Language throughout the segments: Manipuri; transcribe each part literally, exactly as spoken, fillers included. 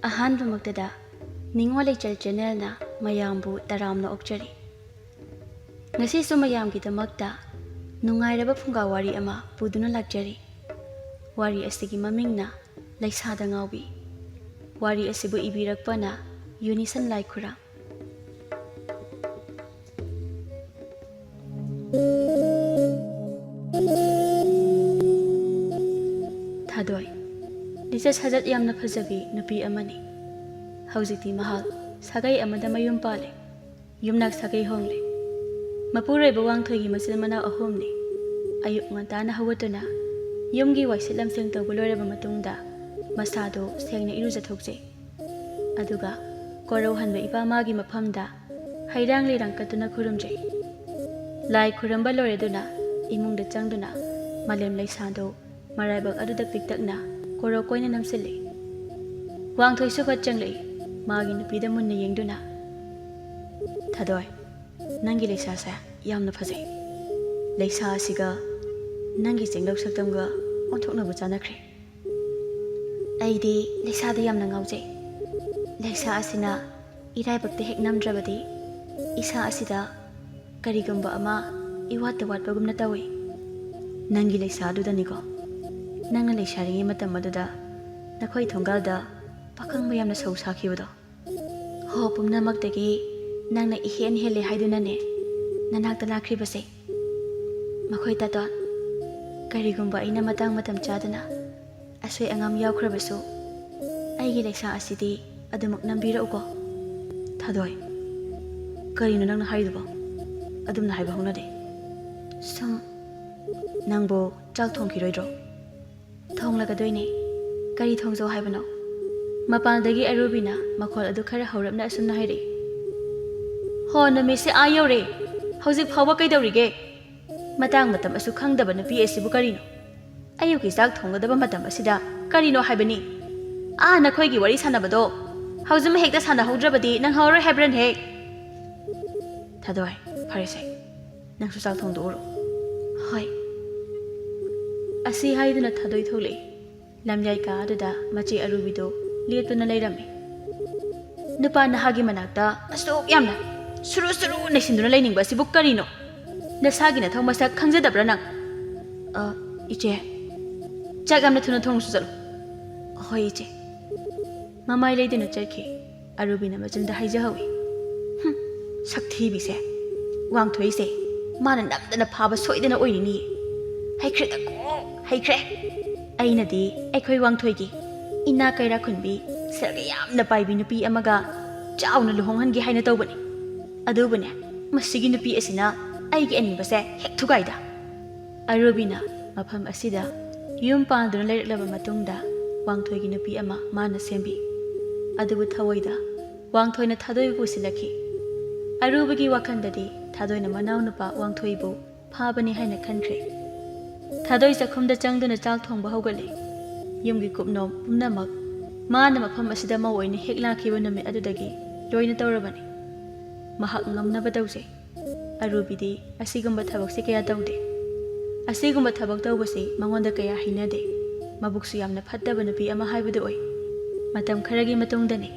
ꯑꯍꯥꯟꯕꯃꯛꯇꯗ ꯅꯤꯡꯉꯣꯜ ꯂꯩꯆꯜ ꯆꯦꯅꯦꯜꯅ ꯃꯌꯥꯝꯕꯨ ꯇꯔꯥꯝꯅ ꯑꯣꯛꯆꯔꯤ꯫ ꯉꯁꯤꯁꯨ ꯃꯌꯥꯝꯒꯤꯗꯃꯛꯇ ꯅꯨꯡꯉꯥꯏꯔꯕ ꯐꯨꯡꯒꯥ ꯋꯥꯔꯤ ꯑꯃ ꯄꯨꯗꯨꯅ ꯂꯥꯛꯆꯔꯤ꯫ ꯋꯥꯔꯤ ꯑꯁꯤꯒꯤ ꯃꯃꯤꯡꯅ ꯂꯩꯁꯥꯗ ꯉꯥꯎꯕꯤ꯫ ꯋꯥꯔꯤ ꯑꯁꯤꯕꯨ ꯏꯕꯤꯔꯛꯄꯅ ꯌꯨꯅꯤꯁꯟ ꯂꯥꯏꯈꯨꯔꯥꯝ꯫ ꯊꯥꯗꯣꯏ, ꯂꯤꯆꯠ ꯁꯥꯖꯠ ꯌꯥꯝꯅ ꯐꯖꯕꯤ ꯅꯨꯄꯤ ꯑꯃꯅꯤ꯫ ꯍꯧꯖꯤꯛꯇꯤ ꯃꯍꯥꯛ ꯁꯥꯒꯩ ꯑꯃꯗ ꯃꯌꯨꯝ ꯄꯥꯜꯂꯦ꯫ ꯌꯨꯝꯅꯥꯛ ꯁꯥꯒꯩ ꯍꯣꯡꯂꯦ꯫ ꯃꯄꯨꯔꯣꯏꯕ ꯋꯥꯡꯊꯣꯏꯒꯤ ꯃꯆꯤꯟ ꯃꯅꯥꯎ ꯑꯍꯨꯝꯅꯤ꯫ ꯑꯌꯨꯛ ꯉꯟꯇꯥꯅ ꯍꯧꯒꯠꯇꯨꯅ ꯌꯨꯝꯒꯤ ꯋꯥꯏꯁꯤꯠ ꯂꯝꯁꯦꯡ ꯇꯧꯕ ꯂꯣꯏꯔꯕ ꯃꯇꯨꯡꯗ ꯃꯁꯥꯗꯨ ꯁꯦꯡꯅ ꯏꯔꯨꯖꯊꯣꯛꯆꯩ꯫ ꯑꯗꯨꯒ ꯀꯣꯔꯧꯍꯟꯕ ꯏꯄꯥ ꯃꯥꯒꯤ ꯃꯐꯝꯗ ꯍꯩꯔꯥꯡ ꯂꯩꯔꯥꯡ ꯀꯠꯇꯨꯅ ꯈꯨꯔꯨꯝꯖꯩ꯫ ꯂꯥꯏ ꯈꯨꯔꯨꯝꯕ ꯂꯣꯏꯔꯗꯨꯅ ꯏꯃꯨꯡꯗ ꯆꯪꯗꯨꯅ ꯃꯥꯂꯦꯝ ꯂꯩꯁꯥꯗꯨ ꯃꯔꯥꯏꯕꯛ ꯑꯗꯨꯗ ꯄꯤꯛꯇꯛꯅ ꯀꯣꯔꯧ ꯀꯣꯏꯅ ꯅꯝꯁꯤꯜꯂꯤ꯫ ꯋꯥꯡꯊꯣꯏꯁꯨ ꯐꯠ ꯆꯪꯂꯛꯏ꯫ ꯃꯥꯒꯤ ꯅꯨꯄꯤꯗ ꯃꯨꯟꯅ ꯌꯦꯡꯗꯨꯅ, "ꯊꯥꯗꯣꯏ, ꯅꯪꯒꯤ ꯂꯩꯁꯥꯁꯦ ꯌꯥꯝꯅ ꯐꯖꯩ꯫ ꯂꯩꯁꯥ ꯑꯁꯤꯒ ꯅꯪꯒꯤ ꯆꯦꯡꯂꯧ ꯁꯛꯇꯝꯒ ꯑꯣꯟꯊꯣꯛꯅꯕꯨ ꯆꯥꯟꯅꯈ꯭ꯔꯦ꯫ ꯑꯩꯗꯤ ꯂꯩꯁꯥꯗ ꯌꯥꯝꯅ ꯉꯥꯎꯖꯩ꯫ ꯂꯩꯁꯥ ꯑꯁꯤꯅ ꯏꯔꯥꯏꯕꯛꯇ ꯍꯦꯛ ꯅꯝꯗ꯭ꯔꯕꯗꯤ ꯏꯁꯥ ꯑꯁꯤꯗ ꯀꯔꯤꯒꯨꯝꯕ ꯑꯃ ꯏꯋꯥꯠꯇ ꯋꯥꯠꯄꯒꯨꯝꯅ ꯇꯧꯏ꯫ ꯅꯪꯒꯤ ꯂꯩꯁꯥ ꯑꯗꯨꯗꯅꯤꯀꯣ, ꯅꯪꯅ ꯂꯩꯁꯥꯔꯤꯉꯩ ꯃꯇꯝ ꯑꯗꯨꯗ ꯅꯈꯣꯏ ꯊꯣꯡꯒꯥꯜꯗ ꯄꯥꯈꯪ ꯃꯌꯥꯝꯅ ꯁꯧ ꯁꯥꯈꯤꯕꯗꯣ꯫ ꯍꯣ ꯄꯨꯝꯅꯃꯛꯇꯒꯤ ꯅꯪꯅ ꯏꯍꯦꯟ ꯍꯦꯜꯂꯦ ꯍꯥꯏꯗꯨꯅꯅꯦ ꯅꯅꯥꯛꯇ ꯂꯥꯛꯈ꯭ꯔꯤꯕꯁꯦ꯫ ꯃꯈꯣꯏ ꯇꯥꯇꯣꯟ, ꯀꯔꯤꯒꯨꯝꯕ ꯑꯩꯅ ꯃꯇꯥꯡ ꯃꯇꯝ ꯆꯥꯗꯅ ꯑꯁꯣꯏ ꯑꯉꯥꯝ ꯌꯥꯎꯈ꯭ꯔꯕꯁꯨ ꯑꯩꯒꯤ ꯂꯩꯁꯥ ꯑꯁꯤꯗꯤ ꯑꯗꯨꯃꯛ ꯅꯝꯕꯤꯔꯛꯎꯀꯣ꯫ ꯊꯥꯗꯣꯏ, ꯀꯔꯤꯅꯣ ꯅꯪꯅ ꯍꯥꯏꯔꯤꯗꯨꯕꯣ? ꯑꯗꯨꯝꯅ ꯍꯥꯏꯕ ꯍꯧꯅꯗꯦ꯫ ꯁꯨꯝ, ꯅꯪꯕꯨ ꯆꯥꯛ ꯊꯣꯡꯈꯤꯔꯣꯏꯗ꯭ꯔꯣ? ꯊꯣꯡꯂꯒꯗꯣꯏꯅꯦ꯫ ꯀꯔꯤ ꯊꯣꯡꯖꯧ ꯍꯥꯏꯕꯅꯣ? ꯃꯄꯥꯟꯗꯒꯤ ꯑꯔꯨꯕꯤꯅ ꯃꯈꯣꯜ ꯑꯗꯨ ꯈꯔ ꯍꯧꯔꯞꯅ ꯑꯁꯨꯝꯅ ꯍꯥꯏꯔꯛꯏ꯫ ꯍꯣ, ꯅꯨꯃꯤꯠꯁꯦ ꯑꯥ ꯌꯧꯔꯦ꯫ ꯍꯧꯖꯤꯛ ꯐꯥꯎꯕ ꯀꯩꯗꯧꯔꯤꯒꯦ? ꯃꯇꯥꯡ ꯃꯇꯝ ꯑꯁꯨꯛ ꯈꯪꯗꯕ ꯅꯨꯄꯤ ꯑꯁꯤꯕꯨ ꯀꯔꯤꯅꯣ? ꯑꯌꯨꯛꯀꯤ ꯆꯥꯛ ꯊꯣꯡꯒꯗꯕ ꯃꯇꯝ ꯑꯁꯤꯗ ꯀꯔꯤꯅꯣ ꯍꯥꯏꯕꯅꯤ? ꯑꯥ, ꯅꯈꯣꯏꯒꯤ ꯋꯥꯔꯤ ꯁꯥꯟꯅꯕꯗꯣ ꯍꯧꯖꯤꯛꯃꯛ ꯍꯦꯛꯇ ꯁꯥꯟꯅꯍꯧꯗ꯭ꯔꯕꯗꯤ ꯅꯪꯍꯧꯔꯣꯏ ꯍꯥꯏꯕ꯭ꯔꯅꯦ? ꯊꯥꯗꯣꯏ, ꯐꯔꯦꯁꯦ, ꯅꯪꯁꯨ ꯆꯥꯛ ꯊꯣꯡꯗꯣꯛꯎꯔꯣ꯫ ꯍꯣꯏ꯫ ꯑꯁꯤ ꯍꯥꯏꯗꯨꯅ ꯊꯥꯗꯣꯏ ꯊꯣꯛꯂꯛꯏ꯫ ꯂꯝꯌꯥꯏ ꯀꯥ ꯑꯗꯨꯗ ꯃꯆꯦ ꯑꯔꯨꯕꯤꯗꯨ ꯂꯦꯞꯇꯨꯅ ꯂꯩꯔꯝꯃꯤ꯫ ꯅꯨꯄꯥ ꯅꯍꯥꯒꯤ ꯃꯅꯥꯛꯇ ꯑꯁꯨꯛ ꯌꯥꯝꯅ ꯁꯨꯔꯨ ꯁꯨꯔꯨ ꯅꯩꯁꯤꯟꯗꯨꯅ ꯂꯩꯅꯤꯡꯕ ꯑꯁꯤꯕꯨ ꯀꯔꯤꯅꯣ? ꯅꯁꯥꯒꯤ ꯅꯊꯧ ꯃꯁꯛ ꯈꯪꯖꯗꯕ꯭ꯔꯥ ꯅꯪ? ꯑ, ꯏꯆꯦ, ꯆꯥꯛ ꯌꯥꯝꯅ ꯊꯨꯅ ꯊꯣꯡꯂꯨꯆꯣ ꯆꯠꯂꯨ꯫ ꯍꯣꯏ, ꯏꯆꯦ꯫ ꯃꯃꯥꯏ ꯂꯩꯗꯨꯅ ꯆꯠꯈꯤ꯫ ꯑꯔꯨꯕꯤꯅ ꯃꯆꯤꯟꯗ ꯍꯥꯏꯖꯍꯧꯏ꯫ "ꯍꯨꯝ, ꯁꯛꯊꯤꯕꯤꯁꯦ꯫ ꯋꯥꯡꯊꯣꯏꯁꯦ ꯃꯥꯅ ꯅꯝꯗꯅ ꯐꯥꯕ ꯁꯣꯏꯗꯅ ꯑꯣꯏꯔꯤꯅꯤ꯫ ꯍꯩꯈ꯭ꯔꯦꯗꯀꯣ, ꯍꯩꯈ꯭ꯔꯦ꯫ ꯑꯩꯅꯗꯤ ꯑꯩꯈꯣꯏ ꯋꯥꯡꯊꯣꯏꯒꯤ ꯏꯅꯥ ꯀꯩꯔꯥ ꯈꯨꯟꯕꯤ, ꯁꯦꯜꯒ ꯌꯥꯝꯅ ꯄꯥꯏꯕꯤ ꯅꯨꯄꯤ ꯑꯃꯒ ꯆꯥꯎꯅ ꯂꯨꯍꯣꯡꯍꯟꯒꯦ ꯍꯥꯏꯅ ꯇꯧꯕꯅꯤ꯫ ꯑꯗꯨꯕꯨꯅꯦ, ꯃꯁꯤꯒꯤ ꯅꯨꯄꯤ ꯑꯁꯤꯅ ꯑꯩꯒꯤ ꯑꯅꯤꯡꯕꯁꯦ ꯍꯦꯛ ꯊꯨꯒꯥꯏꯗ꯫" ꯑꯔꯨꯕꯤꯅ ꯃꯐꯝ ꯑꯁꯤꯗ ꯌꯨꯝ ꯄꯥꯟꯗꯨꯅ ꯂꯩꯔꯛꯂꯕ ꯃꯇꯨꯡꯗ ꯋꯥꯡꯊꯣꯏꯒꯤ ꯅꯨꯄꯤ ꯑꯃ ꯃꯥꯅ ꯁꯦꯝꯕꯤ꯫ ꯑꯗꯨꯕꯨ ꯊꯑꯣꯏꯗ ꯋꯥꯡꯊꯣꯏꯅ ꯊꯥꯗꯣꯏꯕꯨ ꯄꯨꯁꯤꯜꯂꯛꯈꯤ꯫ ꯑꯔꯨꯕꯒꯤ ꯋꯥꯈꯜꯗꯗꯤ ꯊꯥꯗꯣꯏꯅ ꯃꯅꯥꯎꯅꯨꯄꯥ ꯋꯥꯡꯊꯣꯏꯕꯨ ꯐꯥꯕꯅꯤ ꯍꯥꯏꯅ ꯈꯟꯈ꯭ꯔꯦ꯫ ꯊꯥꯗꯣꯏ ꯆꯥꯛꯈꯨꯝꯗ ꯆꯪꯗꯨꯅ ꯆꯥꯛ ꯊꯣꯡꯕ ꯍꯧꯒꯠꯂꯦ꯫ ꯌꯨꯝꯒꯤ ꯀꯨꯞꯅꯣꯝ ꯄꯨꯝꯅꯃꯛ ꯃꯥꯅ ꯃꯐꯝ ꯑꯁꯤꯗ ꯃꯧ ꯑꯣꯏꯅ ꯍꯦꯛ ꯂꯥꯛꯈꯤꯕ ꯅꯨꯃꯤꯠ ꯑꯗꯨꯗꯒꯤ ꯂꯣꯏꯅ ꯇꯧꯔꯕꯅꯤ꯫ ꯃꯍꯥꯛ ꯉꯝꯅꯕ ꯇꯧꯖꯩ꯫ ꯑꯔꯨꯕꯤꯗꯤ ꯑꯁꯤꯒꯨꯝꯕ ꯊꯕꯛꯁꯦ ꯀꯌꯥ ꯇꯧꯗꯦ꯫ ꯑꯁꯤꯒꯨꯝꯕ ꯊꯕꯛ ꯇꯧꯕꯁꯤ ꯃꯉꯣꯟꯗ ꯀꯌꯥ ꯍꯩꯅꯗꯦ꯫ ꯃꯕꯨꯛꯁꯨ ꯌꯥꯝꯅ ꯐꯠꯇꯕ ꯅꯨꯄꯤ ꯑꯃ ꯍꯥꯏꯕꯗꯨ ꯑꯣꯏ꯫ ꯃꯇꯝ ꯈꯔꯒꯤ ꯃꯇꯨꯡꯗꯅꯤ꯫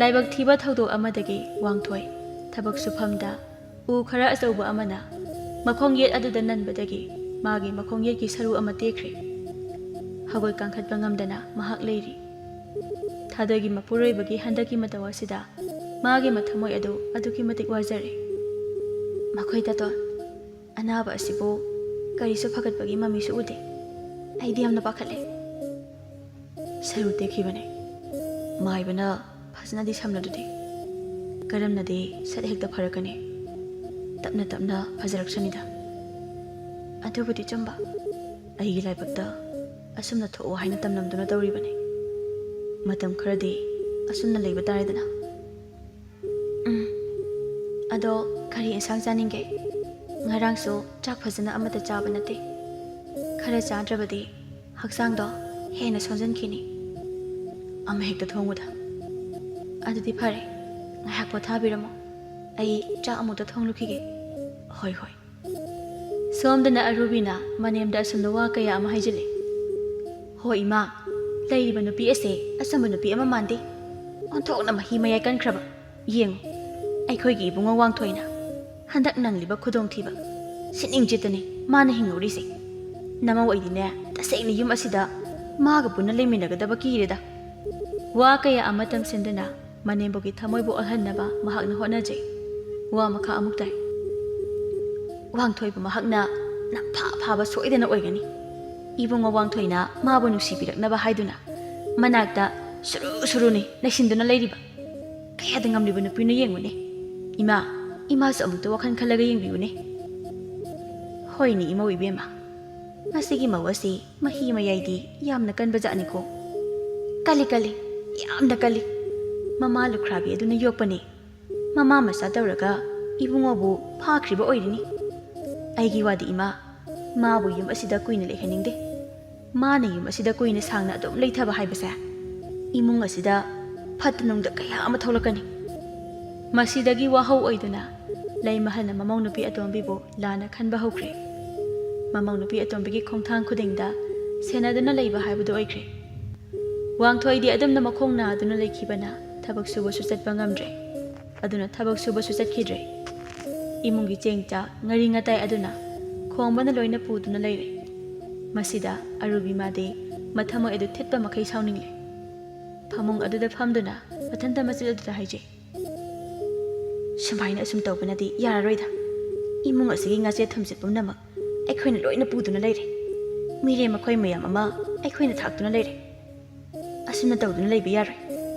ꯂꯥꯏꯕꯛ ꯊꯤꯕ ꯊꯧꯗꯣꯛ ꯑꯃꯗꯒꯤ ꯋꯥꯡꯊꯣꯏ ꯊꯕꯛ ꯁꯨꯐꯝꯗ ꯎ ꯈꯔ ꯑꯆꯧꯕ ꯑꯃꯅ ꯃꯈꯣꯡ ꯌꯦꯠ ꯑꯗꯨꯗ ꯅꯟꯕꯗꯒꯤ ꯃꯥꯒꯤ ꯃꯈꯣꯡ ꯌꯦꯠꯀꯤ ꯁꯔꯨ ꯑꯃ ꯇꯦꯛꯈ꯭ꯔꯦ꯫ ꯍꯧꯒꯠ ꯀꯥꯡꯈꯠꯄ ꯉꯝꯗꯅ ꯃꯍꯥꯛ ꯂꯩꯔꯤ꯫ ꯊꯥꯗꯣꯏꯒꯤ ꯃꯄꯨꯔꯣꯏꯕꯒꯤ ꯍꯟꯗꯛꯀꯤ ꯃꯇꯧ ꯑꯁꯤꯗ ꯃꯥꯒꯤ ꯃꯊꯃꯣꯏ ꯑꯗꯨ ꯑꯗꯨꯛꯀꯤ ꯃꯇꯤꯛ ꯋꯥꯖꯔꯦ꯫ "ꯃꯈꯣꯏ ꯇꯥꯇꯣꯟ, ꯑꯅꯥꯕ ꯑꯁꯤꯕꯨ ꯀꯔꯤꯁꯨ ꯐꯒꯠꯄꯒꯤ ꯃꯃꯤꯁꯨ ꯎꯗꯦ꯫ ꯑꯩꯗꯤ ꯌꯥꯝꯅ ꯄꯥꯈꯠꯂꯦ꯫" "ꯁꯔꯨ ꯇꯦꯛꯈꯤꯕꯅꯦ꯫ ꯃꯥꯏꯕꯅ ꯐꯖꯅꯗꯤ ꯁꯝꯂꯗꯨꯗꯤ꯫ ꯀꯔꯝꯅꯗꯤ ꯁꯠ ꯍꯦꯛꯇ ꯐꯔꯛꯀꯅꯤ? ꯇꯞꯅ ꯇꯞꯅ ꯐꯖꯔꯛꯁꯅꯤꯗ꯫" "ꯑꯗꯨꯕꯨꯗꯤ ꯆꯨꯝꯕ꯫ ꯑꯩꯒꯤ ꯂꯥꯏꯕꯛꯇ ꯑꯁꯨꯝꯅ ꯊꯣꯛꯑꯣ ꯍꯥꯏꯅ ꯇꯝꯂꯝꯗꯨꯅ ꯇꯧꯔꯤꯕꯅꯤ꯫ ꯃꯇꯝ ꯈꯔꯗꯤ ꯑꯁꯨꯝꯅ ꯂꯩꯕ ꯇꯥꯔꯦꯗꯅ꯫" "ꯎꯝ꯫ ꯑꯗꯣ ꯀꯔꯤ ꯏꯟꯁꯥꯡ ꯆꯥꯅꯤꯡꯒꯦ? ꯉꯔꯥꯡꯁꯨ ꯆꯥꯛ ꯐꯖꯅ ꯑꯃꯠꯇ ꯆꯥꯕ ꯅꯠꯇꯦ꯫ ꯈꯔ ꯆꯥꯗ꯭ꯔꯕꯗꯤ ꯍꯛꯆꯥꯡꯗꯣ ꯍꯦꯟꯅ ꯁꯣꯟꯖꯟꯈꯤꯅꯤ꯫" "ꯑꯃ ꯍꯦꯛꯇ ꯊꯣꯡꯉꯨꯗ꯫" "ꯑꯗꯨꯗꯤ ꯐꯔꯦ, ꯉꯥꯏꯍꯥꯛ ꯄꯣꯊꯥꯕꯤꯔꯝꯃꯣ꯫ ꯑꯩ ꯆꯥꯛ ꯑꯃꯨꯛꯇ ꯊꯣꯡꯂꯨꯈꯤꯒꯦ꯫" "ꯍꯣꯏ, ꯍꯣꯏ꯫" ꯁꯣꯝꯗꯅ ꯑꯔꯨꯕꯤꯅ ꯃꯅꯦꯝꯗ ꯑꯁꯨꯝꯅ ꯋꯥ ꯀꯌꯥ ꯑꯃ ꯍꯥꯏꯖꯤꯜꯂꯤ꯫ "ꯍꯣ ꯏꯃꯥ, ꯂꯩꯔꯤꯕ ꯅꯨꯄꯤ ꯑꯁꯦ ꯑꯆꯝꯕ ꯅꯨꯄꯤ ꯑꯃ ꯃꯥꯟꯗꯦ꯫ ꯑꯣꯟꯊꯣꯛꯅ ꯃꯍꯤ ꯃꯌꯥꯏ ꯀꯟꯈ꯭ꯔꯕ꯫ ꯌꯦꯡꯉꯨ, ꯑꯩꯈꯣꯏꯒꯤ ꯏꯕꯨꯡꯉꯣ ꯋꯥꯡꯊꯣꯏꯅ ꯍꯟꯗꯛ ꯅꯪꯂꯤꯕ ꯈꯨꯗꯣꯡꯊꯤꯕ ꯁꯤꯠꯅꯤꯡ ꯆꯤꯠꯇꯅꯤ ꯃꯥꯅ ꯍꯤꯡꯍꯧꯔꯤꯁꯦ꯫ ꯅꯃꯧ ꯑꯩꯗꯤꯅꯦ, ꯇꯁꯦꯡꯅ ꯌꯨꯝ ꯑꯁꯤꯗ ꯃꯥꯒ ꯄꯨꯟꯅ ꯂꯩꯃꯤꯟꯅꯒꯗꯕ ꯀꯤꯔꯦꯗ꯫ ꯋꯥ ꯀꯌꯥ ꯑꯃ ꯇꯝꯁꯤꯟꯗꯨꯅ ꯃꯅꯦꯝꯕꯣꯛꯀꯤ ꯊꯃꯣꯏꯕꯨ ꯑꯣꯜꯍꯟꯅꯕ ꯃꯍꯥꯛꯅ ꯍꯣꯠꯅꯖꯩ꯫ ꯋꯥ ꯃꯈꯥ ꯑꯃꯨꯛ ꯇꯥꯏ꯫ ꯋꯥꯡꯊꯣꯏꯕꯨ ꯃꯍꯥꯛꯅ ꯅꯝꯐꯥ ꯐꯥꯕ ꯁꯣꯏꯗꯅ ꯑꯣꯏꯒꯅꯤ꯫ ꯏꯕꯨꯡꯉꯣ ꯋꯥꯡꯊꯣꯏꯅ ꯃꯥꯕꯨ ꯅꯨꯡꯁꯤꯕꯤꯔꯛꯅꯕ ꯍꯥꯏꯗꯨꯅ ꯃꯅꯥꯛꯇ ꯁꯨꯔꯨ ꯁꯨꯔꯨꯅꯤ ꯅꯩꯁꯤꯟꯗꯨꯅ ꯂꯩꯔꯤꯕ꯫ ꯀꯌꯥꯗ ꯉꯝꯂꯤꯕ ꯅꯨꯄꯤꯅꯣ ꯌꯦꯡꯉꯨꯅꯦ꯫ ꯏꯃꯥ, ꯏꯃꯥꯁꯨ ꯑꯃꯨꯛꯇ ꯋꯥꯈꯜ ꯈꯜꯂꯒ ꯌꯦꯡꯕꯤꯌꯨꯅꯦ꯫ ꯍꯣꯏꯅꯦ ꯏꯃꯧ ꯏꯕꯦꯝꯃ, ꯃꯁꯤꯒꯤ ꯃꯧ ꯑꯁꯤ ꯃꯍꯤ ꯃꯌꯥꯏꯗꯤ ꯌꯥꯝꯅ ꯀꯟꯕ ꯖꯥꯠꯅꯤꯀꯣ꯫ ꯀꯜꯂꯤ, ꯀꯜꯂꯤ, ꯌꯥꯝꯅ ꯀꯜꯂꯤ꯫ ꯃꯃꯥ ꯂꯨꯈ꯭ꯔꯥꯕꯤ ꯑꯗꯨꯅ ꯌꯣꯛꯄꯅꯤ꯫ ꯃꯃꯥ ꯃꯆꯥ ꯇꯧꯔꯒ ꯏꯕꯨꯡꯉꯣꯕꯨ ꯐꯥꯈ꯭ꯔꯤꯕ ꯑꯣꯏꯔꯤꯅꯤ꯫ ꯑꯩꯒꯤ ꯋꯥꯗꯤ ꯏꯃꯥ, ꯃꯥꯕꯨ ꯌꯨꯝ ꯑꯁꯤꯗ ꯀꯨꯏꯅ ꯂꯩꯍꯟꯅꯤꯡꯗꯦ꯫ ꯃꯥꯅ ꯌꯨꯝ ꯑꯁꯤꯗ ꯀꯨꯏꯅ ꯁꯥꯡꯅ ꯑꯗꯨꯝ ꯂꯩꯊꯕ ꯍꯥꯏꯕꯁꯦ ꯏꯃꯨꯡ ꯑꯁꯤꯗ ꯐꯠꯇ ꯅꯨꯡꯗ ꯀꯌꯥ ꯑꯃ ꯊꯣꯛꯂꯛꯀꯅꯤ꯫ ꯃꯁꯤꯗꯒꯤ ꯋꯥꯍꯧ ꯑꯣꯏꯗꯨꯅ ꯂꯩꯃꯍꯜꯅ ꯃꯃꯧ ꯅꯨꯄꯤ ꯑꯇꯣꯝꯕꯤꯕꯨ ꯂꯥꯟꯅ ꯈꯟꯕ ꯍꯧꯈ꯭ꯔꯦ꯫ ꯃꯃꯧ ꯅꯨꯄꯤ ꯑꯇꯣꯝꯕꯤꯒꯤ ꯈꯣꯡꯊꯥꯡ ꯈꯨꯗꯤꯡꯗ ꯁꯦꯟꯅꯗꯨꯅ ꯂꯩꯕ ꯍꯥꯏꯕꯗꯨ ꯑꯣꯏꯈ꯭ꯔꯦ꯫ ꯋꯥꯡꯊꯣꯏꯗꯤ ꯑꯗꯨꯝꯅ ꯃꯈꯣꯡ ꯅꯥꯗꯨꯅ ꯂꯩꯈꯤꯕꯅ ꯊꯕꯛ ꯁꯨꯕꯁꯨ ꯆꯠꯄ ꯉꯝꯗ꯭ꯔꯦ꯫ ꯑꯗꯨꯅ ꯊꯕꯛ ꯁꯨꯕꯁꯨ ꯆꯠꯈꯤꯗ꯭ꯔꯦ꯫ ꯏꯃꯨꯡꯒꯤ ꯆꯦꯡ ꯆꯥꯛ, ꯉꯥꯔꯤ ꯉꯇꯥꯏ ꯑꯗꯨꯅ ꯈꯣꯡꯕꯅ ꯂꯣꯏꯅ ꯄꯨꯗꯨꯅ ꯂꯩꯔꯦ꯫ ꯃꯁꯤꯗ ꯑꯔꯨꯕꯤ ꯃꯥꯗꯤ ꯃꯊꯃꯣꯏ ꯑꯗꯨ ꯊꯤꯠꯄ ꯃꯈꯩ ꯁꯥꯎꯅꯤꯡꯂꯦ꯫ ꯐꯃꯨꯡ ꯑꯗꯨꯗ ꯐꯝꯗꯨꯅ ꯃꯊꯟꯇ ꯃꯆꯤꯜ ꯑꯗꯨꯗ ꯍꯥꯏꯖꯩ, "ꯁꯨꯃꯥꯏꯅ ꯑꯁꯨꯝ ꯇꯧꯕꯅꯗꯤ ꯌꯥꯔꯔꯣꯏꯗ꯫ ꯏꯃꯨꯡ ꯑꯁꯤꯒꯤ ꯉꯥꯆꯦꯠ ꯊꯨꯝꯆꯦꯠ ꯄꯨꯝꯅꯃꯛ ꯑꯩꯈꯣꯏꯅ ꯂꯣꯏꯅ ꯄꯨꯗꯨꯅ ꯂꯩꯔꯦ꯫ ꯃꯤꯔꯦꯝ ꯃꯈꯣꯏ ꯃꯌꯥꯝ ꯑꯃ ꯑꯩꯈꯣꯏꯅ ꯊꯥꯛꯇꯨꯅ ꯂꯩꯔꯦ꯫ ꯑꯁꯨꯝꯅ ꯇꯧꯗꯨꯅ ꯂꯩꯕ ꯌꯥꯔꯣꯏ꯫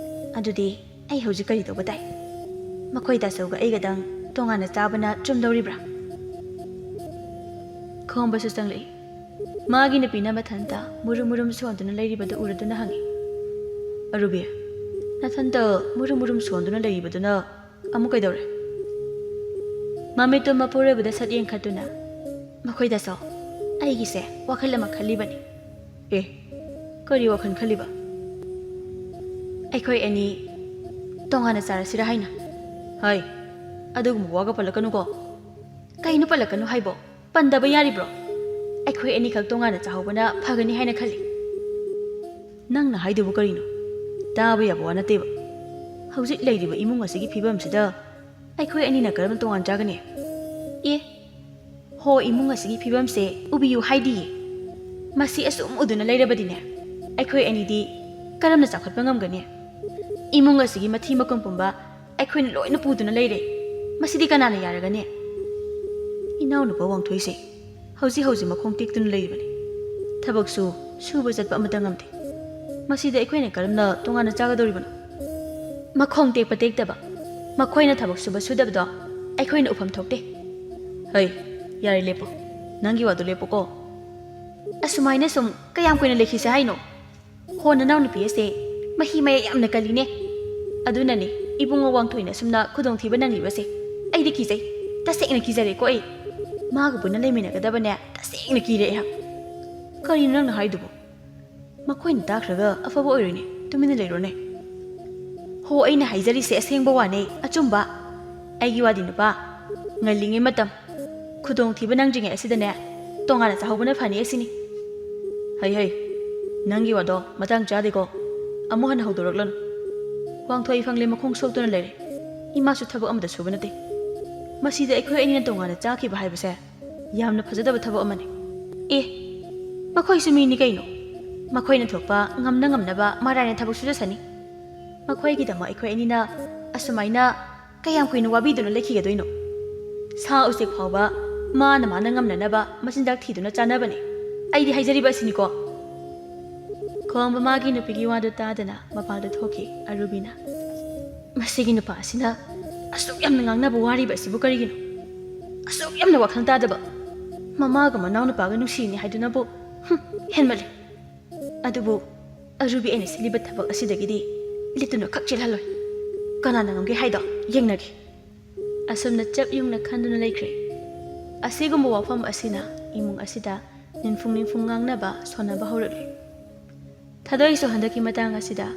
ꯑꯗꯨꯗꯤ ꯑꯩ ꯍꯧꯖꯤꯛ ꯀꯔꯤ ꯇꯧꯕ ꯇꯥꯏ? ꯃꯈꯣꯏ ꯇꯥꯆꯧꯒ ꯑꯩꯒꯗꯪ ꯇꯣꯉꯥꯟꯅ ꯆꯥꯕꯅ ꯆꯨꯝꯗꯧꯔꯤꯕ꯭ꯔꯥ?" ꯈꯣꯝꯕꯁꯨ ꯆꯪꯂꯛꯏ꯫ ꯃꯥꯒꯤ ꯅꯨꯄꯤꯅ ꯃꯊꯟꯇ ꯃꯨꯔꯨꯝ ꯃꯨꯔꯨꯝ ꯁꯣꯟꯗꯨꯅ ꯂꯩꯔꯤꯕꯗꯨ ꯎꯔꯗꯨꯅ ꯍꯪꯉꯤ, "ꯑꯔꯨꯕꯤ, ꯅꯊꯟꯇ ꯃꯨꯔꯨꯝ ꯃꯨꯔꯨꯝ ꯁꯣꯟꯗꯨꯅ ꯂꯩꯔꯤꯕꯗꯨꯅ ꯑꯃꯨꯛ ꯀꯩꯗꯧꯔꯦ?" ꯃꯃꯤꯠꯇꯨ ꯃꯄꯨꯔꯣꯏꯕꯗ ꯁꯠ ꯌꯦꯡꯈꯠꯇꯨꯅ, "ꯃꯈꯣꯏꯗꯁꯨ ꯑꯩꯒꯤꯁꯦ ꯋꯥꯈꯜ ꯑꯃ ꯈꯜꯂꯤꯕꯅꯤ꯫" "ꯑꯦ, ꯀꯔꯤ ꯋꯥꯈꯜ ꯈꯜꯂꯤꯕ?" "ꯑꯩꯈꯣꯏ ꯑꯅꯤ ꯇꯣꯉꯥꯟꯅ ꯆꯥꯔꯁꯤꯔꯥ ꯍꯥꯏꯅ꯫" "ꯍꯥꯏ, ꯑꯗꯨꯒꯨꯝꯕ ꯋꯥꯒ ꯄꯜꯂꯛꯀꯅꯨꯀꯣ꯫" "ꯀꯩꯅꯣ ꯄꯜꯂꯛꯀꯅꯨ ꯍꯥꯏꯕꯣ? ꯄꯟꯗꯕ ꯌꯥꯔꯤꯕ꯭ꯔꯣ? ꯑꯩꯈꯣꯏ ꯑꯅꯤꯈꯛ ꯇꯣꯉꯥꯟꯅ ꯆꯥꯍꯧꯕꯅ ꯐꯒꯅꯤ ꯍꯥꯏꯅ ꯈꯜꯂꯤ꯫" ꯅꯪꯅ ꯍꯥꯏꯗꯨꯕꯨ ꯀꯔꯤꯅꯣ? ꯇꯥꯕ ꯌꯥꯕ ꯋꯥ ꯅꯠꯇꯦꯕ꯫ ꯍꯧꯖꯤꯛ ꯂꯩꯔꯤꯕ ꯏꯃꯨꯡ ꯑꯁꯤꯒꯤ ꯐꯤꯕꯝꯁꯤꯗ ꯑꯩꯈꯣꯏ ꯑꯅꯤꯅ ꯀꯔꯝꯅ ꯇꯣꯉꯥꯟ ꯆꯥꯒꯅꯤ? ꯑꯦ, ꯍꯣ, ꯏꯃꯨꯡ ꯑꯁꯤꯒꯤ ꯐꯤꯕꯝꯁꯦ ꯎꯕꯤꯌꯨ ꯍꯥꯏꯗꯤꯌꯦ꯫ ꯃꯁꯤ ꯑꯁꯨꯝ ꯎꯗꯨꯅ ꯂꯩꯔꯕꯗꯤꯅꯦ, ꯑꯩꯈꯣꯏ ꯑꯅꯤꯗꯤ ꯀꯔꯝꯅ ꯆꯥꯎꯈꯠꯄ ꯉꯝꯒꯅꯤ? ꯏꯃꯨꯡ ꯑꯁꯤꯒꯤ ꯃꯊꯤ ꯃꯀꯨꯝ ꯄꯨꯝꯕ ꯑꯩꯈꯣꯏꯅ ꯂꯣꯏꯅ ꯄꯨꯗꯨꯅ ꯂꯩꯔꯦ꯫ ꯃꯁꯤꯗꯤ ꯀꯅꯥꯅ ꯌꯥꯔꯒꯅꯤ? ꯏꯅꯥꯎꯅꯨꯄꯥ ꯋꯥꯡꯊꯣꯏꯁꯦ ꯍꯧꯖꯤꯛ ꯍꯧꯖꯤꯛ ꯃꯈꯣꯡ ꯇꯦꯛꯇꯨꯅ ꯂꯩꯔꯤꯕꯅꯤ꯫ ꯊꯕꯛꯁꯨ ꯁꯨꯕ ꯆꯠꯄ ꯑꯃꯠꯇ ꯉꯝꯗꯦ꯫ ꯃꯁꯤꯗ ꯑꯩꯈꯣꯏꯅ ꯀꯔꯝꯅ ꯇꯣꯉꯥꯟꯅ ꯆꯥꯒꯗꯧꯔꯤꯕꯅꯣ? ꯃꯈꯣꯡ ꯇꯦꯛꯄ ꯇꯦꯛꯇꯕ, ꯃꯈꯣꯏꯅ ꯊꯕꯛ ꯁꯨꯕ ꯁꯨꯗꯕꯗꯣ ꯑꯩꯈꯣꯏꯅ ꯎꯐꯝ ꯊꯣꯛꯇꯦ꯫ ꯍꯩ, ꯌꯥꯔꯦ, ꯂꯦꯞꯄꯣ꯫ ꯅꯪꯒꯤ ꯋꯥꯗꯣ ꯂꯦꯞꯄꯣꯀꯣ꯫ ꯑꯁꯨꯃꯥꯏꯅ ꯁꯨꯝ ꯀꯌꯥꯝ ꯀꯨꯏꯅ ꯂꯩꯈꯤꯁꯦ ꯍꯥꯏꯅꯣ? ꯍꯣ, ꯅꯅꯥꯎꯅꯨꯄꯤ ꯑꯁꯦ ꯃꯍꯤ ꯃꯌꯥꯏ ꯌꯥꯝꯅ ꯀꯜꯂꯤꯅꯦ꯫ ꯑꯗꯨꯅꯅꯦ ꯏꯕꯨꯡꯉꯣ ꯋꯥꯡꯊꯣꯏꯅ ꯑꯁꯨꯝꯅ ꯈꯨꯗꯣꯡꯊꯤꯕ ꯅꯪꯂꯤꯕꯁꯦ꯫ ꯑꯩꯗꯤ ꯀꯤꯖꯩ, ꯇꯁꯦꯡꯅ ꯀꯤꯖꯔꯦꯀꯣ ꯑꯩ꯫ ꯃꯥꯒ ꯄꯨꯟꯅ ꯂꯩꯃꯤꯟꯅꯒꯗꯕꯅꯦ ꯇꯁꯦꯡꯅ ꯀꯤꯔꯦ ꯑꯩꯍꯥꯛ꯫ ꯀꯔꯤꯅꯣ ꯅꯪꯅ ꯍꯥꯏꯗꯨꯕꯨ? ꯃꯈꯣꯏꯅ ꯇꯥꯈ꯭ꯔꯒ ꯑꯐꯕ ꯑꯣꯏꯔꯣꯏꯅꯦ, ꯇꯨꯃꯤꯟꯅ ꯂꯩꯔꯣꯅꯦ꯫ ꯍꯣ, ꯑꯩꯅ ꯍꯥꯏꯖꯔꯤꯁꯦ ꯑꯁꯦꯡꯕ ꯋꯥꯅꯦ, ꯑꯆꯨꯝꯕ꯫ ꯑꯩꯒꯤ ꯋꯥꯗꯤ ꯅꯨꯄꯥ, ꯉꯜꯂꯤꯉꯩ ꯃꯇꯝ, ꯈꯨꯗꯣꯡꯊꯤꯕ ꯅꯪꯗ꯭ꯔꯤꯉꯩ ꯑꯁꯤꯗꯅꯦ ꯇꯣꯉꯥꯟꯅ ꯆꯥꯍꯧꯕꯅ ꯐꯅꯤ ꯑꯁꯤꯅꯤ꯫ ꯍꯩ ꯍꯩ, ꯅꯪꯒꯤ ꯋꯥꯗꯣ ꯃꯇꯥꯡ ꯆꯥꯗꯦꯀꯣ꯫ ꯑꯃꯨꯛ ꯍꯟꯅ ꯍꯧꯗꯣꯔꯛꯂꯅꯨ꯫ ꯋꯥꯡꯊꯣꯏ ꯐꯪꯂꯦ ꯃꯈꯣꯡ ꯁꯣꯛꯇꯨꯅ ꯂꯩꯔꯦ꯫ ꯏꯃꯥꯁꯨ ꯊꯕꯛ ꯑꯃꯗ ꯁꯨꯕ ꯅꯠꯇꯦ꯫ ꯃꯁꯤꯗ ꯑꯩꯈꯣꯏ ꯑꯅꯤꯅ ꯇꯣꯉꯥꯟꯅ ꯆꯥꯈꯤꯕ ꯍꯥꯏꯕꯁꯦ ꯌꯥꯝꯅ ꯐꯖꯗꯕ ꯊꯕꯛ ꯑꯃꯅꯤ꯫ ꯑꯦ, ꯃꯈꯣꯏꯁꯨ ꯃꯤꯅꯤ ꯀꯩꯅꯣ꯫ ꯃꯈꯣꯏꯅ ꯊꯣꯛꯄ ꯉꯝꯅ ꯉꯝꯅꯕ ꯃꯔꯥꯏꯅ ꯊꯕꯛ ꯁꯨꯖꯁꯅꯤ꯫ ꯃꯈꯣꯏꯒꯤꯗꯃꯛ ꯑꯩꯈꯣꯏ ꯑꯅꯤꯅ ꯑꯁꯨꯃꯥꯏꯅ ꯀꯌꯥꯝ ꯀꯨꯏꯅ ꯋꯥꯕꯤꯗꯨꯅ ꯂꯩꯈꯤꯒꯗꯣꯏꯅꯣ? ꯁꯥ ꯎꯆꯦꯛ ꯐꯥꯎꯕ ꯃꯥꯅ ꯃꯥꯅ ꯉꯝꯅꯅꯕ ꯃꯆꯤꯟꯖꯥꯛ ꯊꯤꯗꯨꯅ ꯆꯥꯅꯕꯅꯤ꯫ ꯑꯩꯗꯤ ꯍꯥꯏꯖꯔꯤꯕ ꯑꯁꯤꯅꯤꯀꯣ꯫ ꯈꯣꯝꯕ ꯃꯥꯒꯤ ꯅꯨꯄꯤꯒꯤ ꯋꯥꯗꯨ ꯇꯥꯗꯅ ꯃꯄꯥꯟꯗ ꯊꯣꯛꯈꯤ ꯑꯔꯨꯕꯤꯅ꯫ ꯃꯁꯤꯒꯤ ꯅꯨꯄꯥ ꯑꯁꯤꯅ ꯑꯁꯨꯛ ꯌꯥꯝꯅ ꯉꯥꯡꯅꯕ ꯋꯥꯔꯤꯕ ꯑꯁꯤꯕꯨ ꯀꯔꯤꯒꯤꯅꯣ? ꯑꯁꯨꯛ ꯌꯥꯝꯅ ꯋꯥꯈꯜ ꯇꯥꯗꯕ꯫ ꯃꯃꯥꯒ ꯃꯅꯥꯎꯅꯨꯄꯥꯒ ꯅꯨꯡꯁꯤꯅꯤ ꯍꯥꯏꯗꯨꯅꯕꯨ, ꯍꯨꯝ, ꯍꯦꯟꯃꯜꯂꯦ꯫ ꯑꯗꯨꯕꯨ ꯑꯔꯨꯕꯤ ꯑꯩꯅ ꯁꯤꯜꯂꯤꯕ ꯊꯕꯛ ꯑꯁꯤꯗꯒꯤꯗꯤ ꯂꯤꯠꯇꯨꯅ ꯈꯛ ꯆꯦꯜꯍꯜꯂꯣꯏ꯫ ꯀꯅꯥꯅ ꯉꯝꯒꯦ ꯍꯥꯏꯗꯣ ꯌꯦꯡꯅꯒꯦ꯫ ꯑꯁꯨꯝꯅ ꯆꯞ ꯌꯨꯡꯅ ꯈꯟꯗꯨꯅ ꯂꯩꯈ꯭ꯔꯦ꯫ ꯑꯁꯤꯒꯨꯝꯕ ꯋꯥꯐꯝ ꯑꯁꯤꯅ ꯏꯃꯨꯡ ꯑꯁꯤꯗ ꯅꯤꯟꯐꯨꯡ ꯅꯤꯟꯐꯨꯡ ꯉꯥꯡꯅꯕ ꯁꯣꯟꯅꯕ ꯍꯧꯔꯛꯂꯦ꯫ ꯊꯥꯗꯣꯏꯁꯨ ꯍꯟꯗꯛꯀꯤ ꯃꯇꯥꯡ ꯑꯁꯤꯗ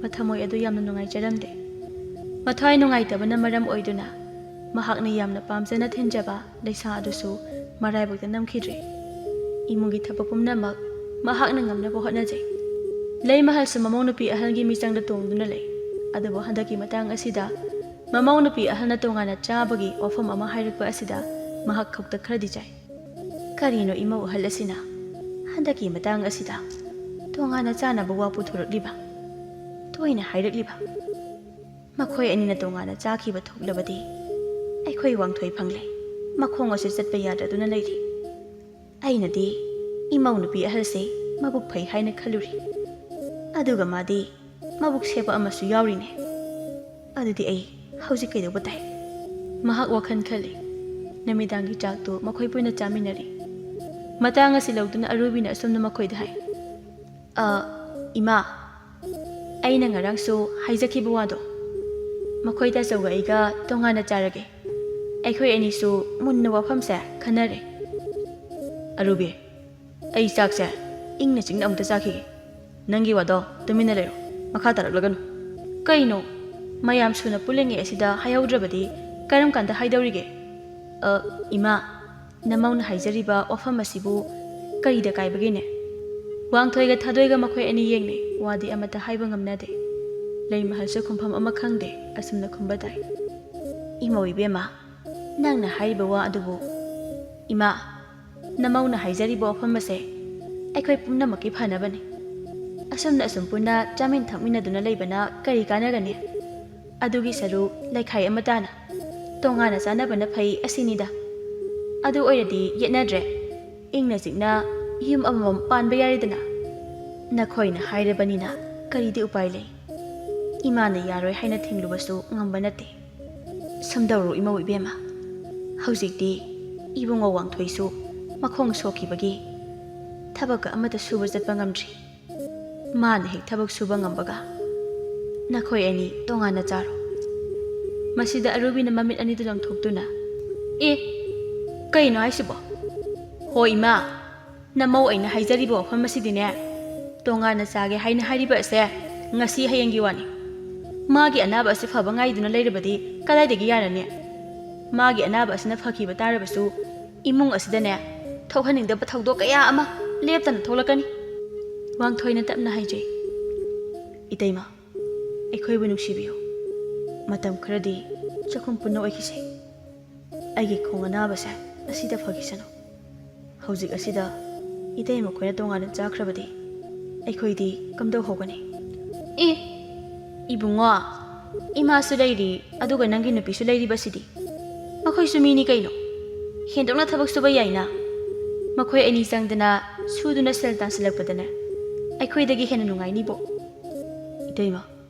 ꯃꯊꯃꯣꯏ ꯑꯗꯨ ꯌꯥꯝꯅ ꯅꯨꯡꯉꯥꯏꯖꯔꯝꯗꯦ꯫ ꯃꯊ꯭ꯋꯥꯏ ꯅꯨꯡꯉꯥꯏꯇꯕꯅ ꯃꯔꯝ ꯑꯣꯏꯗꯨꯅ ꯃꯍꯥꯛꯅ ꯌꯥꯝꯅ ꯄꯥꯝꯖꯅ ꯊꯤꯟꯖꯕ ꯂꯩꯁꯥ ꯑꯗꯨꯁꯨ ꯃꯔꯥꯏꯕꯛꯇ ꯅꯝꯈꯤꯗ꯭ꯔꯦ꯫ ꯏꯃꯨꯡꯒꯤ ꯊꯕꯛ ꯄꯨꯝꯅꯃꯛ ꯃꯍꯥꯛꯅ ꯉꯝꯅꯕ ꯍꯣꯠꯅꯖꯩ꯫ ꯂꯩꯃꯍꯜꯁꯨ ꯃꯃꯧ ꯅꯨꯄꯤ ꯑꯍꯜꯒꯤ ꯃꯤꯆꯪꯗ ꯇꯣꯡꯗꯨꯅ ꯂꯩ꯫ ꯑꯗꯨꯕꯨ ꯍꯟꯗꯛꯀꯤ ꯃꯇꯥꯡ ꯑꯁꯤꯗ ꯃꯃꯧ ꯅꯨꯄꯤ ꯑꯍꯜꯅ ꯇꯣꯉꯥꯟꯅ ꯆꯥꯕꯒꯤ ꯋꯥꯐꯝ ꯑꯃ ꯍꯥꯏꯔꯛꯄ ꯑꯁꯤꯗ ꯃꯍꯥꯛ ꯈꯧꯇꯛ ꯈꯔꯗꯤ ꯆꯥꯏ꯫ ꯀꯔꯤꯅꯣ ꯏꯃꯧ ꯑꯍꯜ ꯑꯁꯤꯅ ꯍꯟꯗꯛꯀꯤ ꯃꯇꯥꯡ ꯑꯁꯤꯗ ꯇꯣꯉꯥꯟꯅ ꯆꯥꯅꯕ ꯋꯥ ꯄꯨꯊꯣꯔꯛꯂꯤꯕ? ꯇꯣꯏꯅ ꯍꯥꯏꯔꯛꯂꯤꯕ? ꯃꯈꯣꯏ ꯑꯅꯤꯅ ꯇꯣꯉꯥꯟꯅ ꯆꯥꯈꯤꯕ ꯊꯣꯛꯂꯕꯗꯤ ꯑꯩꯈꯣꯏ ꯋꯥꯡꯊꯣꯏ ꯐꯪꯂꯦ꯫ ꯃꯈꯣꯡ ꯑꯁꯤ ꯆꯠꯄ ꯌꯥꯗꯗꯨꯅ ꯂꯩꯔꯤ꯫ ꯑꯩꯅꯗꯤ ꯏꯃꯧ ꯅꯨꯄꯤ ꯑꯍꯜꯁꯦ ꯃꯕꯨꯛ ꯐꯩ ꯍꯥꯏꯅ ꯈꯜꯂꯨꯔꯤ꯫ ꯑꯗꯨꯒ ꯃꯥꯗꯤ ꯃꯕꯨꯛ ꯁꯦꯞꯄ ꯑꯃꯁꯨ ꯌꯥꯎꯔꯤꯅꯦ꯫ ꯑꯗꯨꯗꯤ ꯑꯩ ꯍꯧꯖꯤꯛ ꯀꯩꯗꯧꯕ ꯇꯥꯏ? ꯃꯍꯥꯛ ꯋꯥꯈꯜ ꯈꯜꯂꯤ꯫ ꯅꯨꯃꯤꯗꯥꯡꯒꯤ ꯆꯥꯛꯇꯨ ꯃꯈꯣꯏ ꯄꯨꯟꯅ ꯆꯥꯃꯤꯟꯅꯔꯤ꯫ ꯃꯇꯥꯡ ꯑꯁꯤ ꯂꯧꯗꯨꯅ ꯑꯔꯨꯕꯤꯅ ꯑꯁꯨꯝꯅ ꯃꯈꯣꯏꯗ ꯍꯥꯏ, "ꯑ, ꯏꯃꯥ, ꯑꯩꯅ ꯉꯔꯥꯡꯁꯨ ꯍꯥꯏꯖꯈꯤꯕ ꯋꯥꯗꯣ, ꯃꯈꯣꯏ ꯇꯥꯆꯧꯒ ꯑꯩꯒ ꯇꯣꯉꯥꯟꯅ ꯆꯥꯔꯒꯦ꯫ ꯑꯩꯈꯣꯏ ꯑꯅꯤꯁꯨ ꯃꯨꯟꯅ ꯋꯥꯐꯝꯁꯦ ꯈꯟꯅꯔꯦ꯫" ꯑꯔꯨꯕꯤ, ꯑꯩ ꯆꯥꯛꯁꯦ ꯏꯪꯅ ꯆꯤꯛꯅ ꯑꯃꯨꯛꯇ ꯆꯥꯈꯤꯒꯦ꯫ ꯅꯪꯒꯤ ꯋꯥꯗꯣ ꯇꯨꯃꯤꯟꯅ ꯂꯩꯔꯣ, ꯃꯈꯥ ꯇꯥꯔꯛꯂꯒꯅꯨ꯫ ꯀꯩꯅꯣ, ꯃꯌꯥꯝ ꯁꯨꯅ ꯄꯨꯜꯂꯤꯉꯩ ꯑꯁꯤꯗ ꯍꯥꯏꯍꯧꯗ꯭ꯔꯕꯗꯤ ꯀꯔꯝ ꯀꯥꯟꯗ ꯍꯥꯏꯗꯧꯔꯤꯒꯦ? ꯑ, ꯏꯃꯥ, ꯅꯃꯧꯅ ꯍꯥꯏꯖꯔꯤꯕ ꯋꯥꯐꯝ ꯑꯁꯤꯕꯨ ꯀꯔꯤꯗ ꯀꯥꯏꯕꯒꯦꯅꯦ? ꯋꯥꯡꯊꯣꯏꯒ ꯊꯥꯗꯣꯏꯒ ꯃꯈꯣꯏ ꯑꯅꯤ ꯌꯦꯡꯅꯩ, ꯋꯥꯗꯤ ꯑꯃꯠꯇ ꯍꯥꯏꯕ ꯉꯝꯅꯗꯦ꯫ ꯂꯩꯃꯍꯜꯁꯨ ꯈꯨꯝꯐꯝ ꯑꯃ ꯈꯪꯗꯦ, ꯑꯁꯨꯝꯅ ꯈꯨꯝꯕ ꯇꯥꯏ꯫ ꯏꯃꯧ ꯏꯕꯦꯝꯃ, ꯅꯪꯅ ꯍꯥꯏꯔꯤꯕ ꯋꯥ ꯑꯗꯨꯕꯨ, ꯏꯃꯥ, ꯅꯃꯧꯅ ꯍꯥꯏꯖꯔꯤꯕ ꯋꯥꯐꯝ ꯑꯁꯦ ꯑꯩꯈꯣꯏ ꯄꯨꯝꯅꯃꯛꯀꯤ ꯐꯅꯕꯅꯤ꯫ ꯑꯁꯨꯝꯅ ꯑꯁꯨꯝ ꯄꯨꯟꯅ ꯆꯥꯃꯤꯟ ꯊꯛꯃꯤꯟꯅꯗꯨꯅ ꯂꯩꯕꯅ ꯀꯔꯤ ꯀꯥꯟꯅꯒꯅꯤ? ꯑꯗꯨꯒꯤ ꯁꯔꯨꯛ ꯂꯩꯈꯥꯏ ꯑꯃ ꯇꯥꯅ ꯇꯣꯉꯥꯟꯅ ꯆꯥꯅꯕꯅ ꯐꯩ ꯑꯁꯤꯅꯤꯗ꯫ ꯑꯗꯨ ꯑꯣꯏꯔꯗꯤ ꯌꯦꯠꯅꯗ꯭ꯔꯦ꯫ ꯏꯪꯅ ꯆꯤꯛꯅ ꯌꯨꯝ ꯑꯃꯃꯝ ꯄꯥꯟꯕ ꯌꯥꯔꯦꯗꯅ꯫ ꯅꯈꯣꯏꯅ ꯍꯥꯏꯔꯕꯅꯤꯅ ꯀꯔꯤꯗꯤ ꯎꯄꯥꯏ ꯂꯩ? ꯏꯃꯥꯅ ꯌꯥꯔꯣꯏ ꯍꯥꯏꯅ ꯊꯤꯡꯂꯨꯕꯁꯨ ꯉꯝꯕ ꯅꯠꯇꯦ꯫ ꯁꯨꯝꯗꯧꯔꯣ ꯏꯃꯧ ꯏꯕꯦꯝꯃ, ꯍꯧꯖꯤꯛꯇꯤ ꯏꯕꯨꯡꯉꯣ ꯋꯥꯡꯊꯣꯏꯁꯨ ꯃꯈꯣꯡ ꯁꯣꯛꯈꯤꯕꯒꯤ ꯊꯕꯛꯀ ꯑꯃꯠꯇ ꯁꯨꯕ ꯆꯠꯄ ꯉꯝꯗ꯭ꯔꯤ꯫ ꯃꯥꯅ ꯍꯦꯛ ꯊꯕꯛ ꯁꯨꯕ ꯉꯝꯕꯒ ꯅꯈꯣꯏ ꯑꯅꯤ ꯇꯣꯉꯥꯟꯅ ꯆꯥꯔꯣ꯫ ꯃꯁꯤꯗ ꯑꯔꯨꯕꯤꯅ ꯃꯃꯤꯠ ꯑꯅꯤꯗꯨ ꯂꯪꯊꯣꯛꯇꯨꯅ, "ꯑꯦ, ꯀꯩꯅꯣ ꯍꯥꯏꯁꯤꯕꯣ? ꯍꯣ ꯏꯃꯥ, ꯅꯃꯧ ꯑꯩꯅ ꯍꯥꯏꯖꯔꯤꯕ ꯋꯥꯐꯝ ꯑꯁꯤꯗꯤꯅꯦ, ꯇꯣꯉꯥꯟꯅ ꯆꯥꯒꯦ ꯍꯥꯏꯅ ꯍꯥꯏꯔꯤꯕ ꯑꯁꯦ ꯉꯁꯤ ꯍꯌꯦꯡꯒꯤ ꯋꯥꯅꯤ꯫ ꯃꯥꯒꯤ ꯑꯅꯥꯕ ꯑꯁꯤ ꯐꯕ ꯉꯥꯏꯗꯨꯅ ꯂꯩꯔꯕꯗꯤ ꯀꯗꯥꯏꯗꯒꯤ ꯌꯥꯔꯅꯤ? ꯃꯥꯒꯤ ꯑꯅꯥꯕ ꯑꯁꯤꯅ ꯐꯈꯤꯕ ꯇꯥꯔꯕꯁꯨ ꯏꯃꯨꯡ ꯑꯁꯤꯗꯅꯦ ꯊꯣꯛꯍꯟꯅꯤꯡꯗꯕ ꯊꯧꯗꯣꯛ ꯀꯌꯥ ꯑꯃ ꯂꯦꯞꯇꯅ ꯊꯣꯛꯂꯛꯀꯅꯤ꯫" ꯋꯥꯡꯊꯣꯏꯅ ꯇꯞꯅ ꯍꯥꯏꯖꯩ, "ꯏꯇꯩꯃ, ꯑꯩꯈꯣꯏꯕꯨ ꯅꯨꯡꯁꯤꯕꯤꯌꯨ꯫ ꯃꯇꯝ ꯈꯔꯗꯤ ꯆꯥꯛꯈꯨꯝ ꯄꯨꯟꯅ ꯑꯣꯏꯈꯤꯁꯦ꯫ ꯑꯩꯒꯤ ꯈꯣꯡ ꯑꯅꯥꯕꯁꯦ ꯑꯁꯤꯗ ꯐꯈꯤꯁꯅꯨ꯫ ꯍꯧꯖꯤꯛ ꯑꯁꯤꯗ ꯏꯇꯩꯃ ꯈꯣꯏꯅ ꯇꯣꯉꯥꯟꯅ ꯆꯥꯈ꯭ꯔꯕꯗꯤ ꯑꯩꯈꯣꯏꯗꯤ ꯀꯝꯗꯧꯍꯧꯒꯅꯤ?" "ꯑꯦ, ꯏꯕꯨꯡꯉꯣ, ꯏꯃꯥꯁꯨ ꯂꯩꯔꯤ, ꯑꯗꯨꯒ ꯅꯪꯒꯤ ꯅꯨꯄꯤꯁꯨ ꯂꯩꯔꯤꯕꯁꯤꯗꯤ꯫ ꯃꯈꯣꯏꯁꯨ ꯃꯤꯅꯤ ꯀꯩꯅꯣ꯫ ꯍꯦꯟꯗꯣꯛꯅ ꯊꯕꯛ ꯁꯨꯕ ꯌꯥꯏꯅ꯫ ꯃꯈꯣꯏ ꯑꯅꯤ ꯆꯪꯗꯅ ꯁꯨꯗꯨꯅ ꯁꯦꯜ ꯇꯥꯟꯁꯤꯜꯂꯛꯄꯗꯅꯦ ꯑꯩꯈꯣꯏꯗꯒꯤ ꯍꯦꯟꯅ ꯅꯨꯡꯉꯥꯏꯅꯤꯕꯣ꯫" "ꯏꯇꯩꯃ,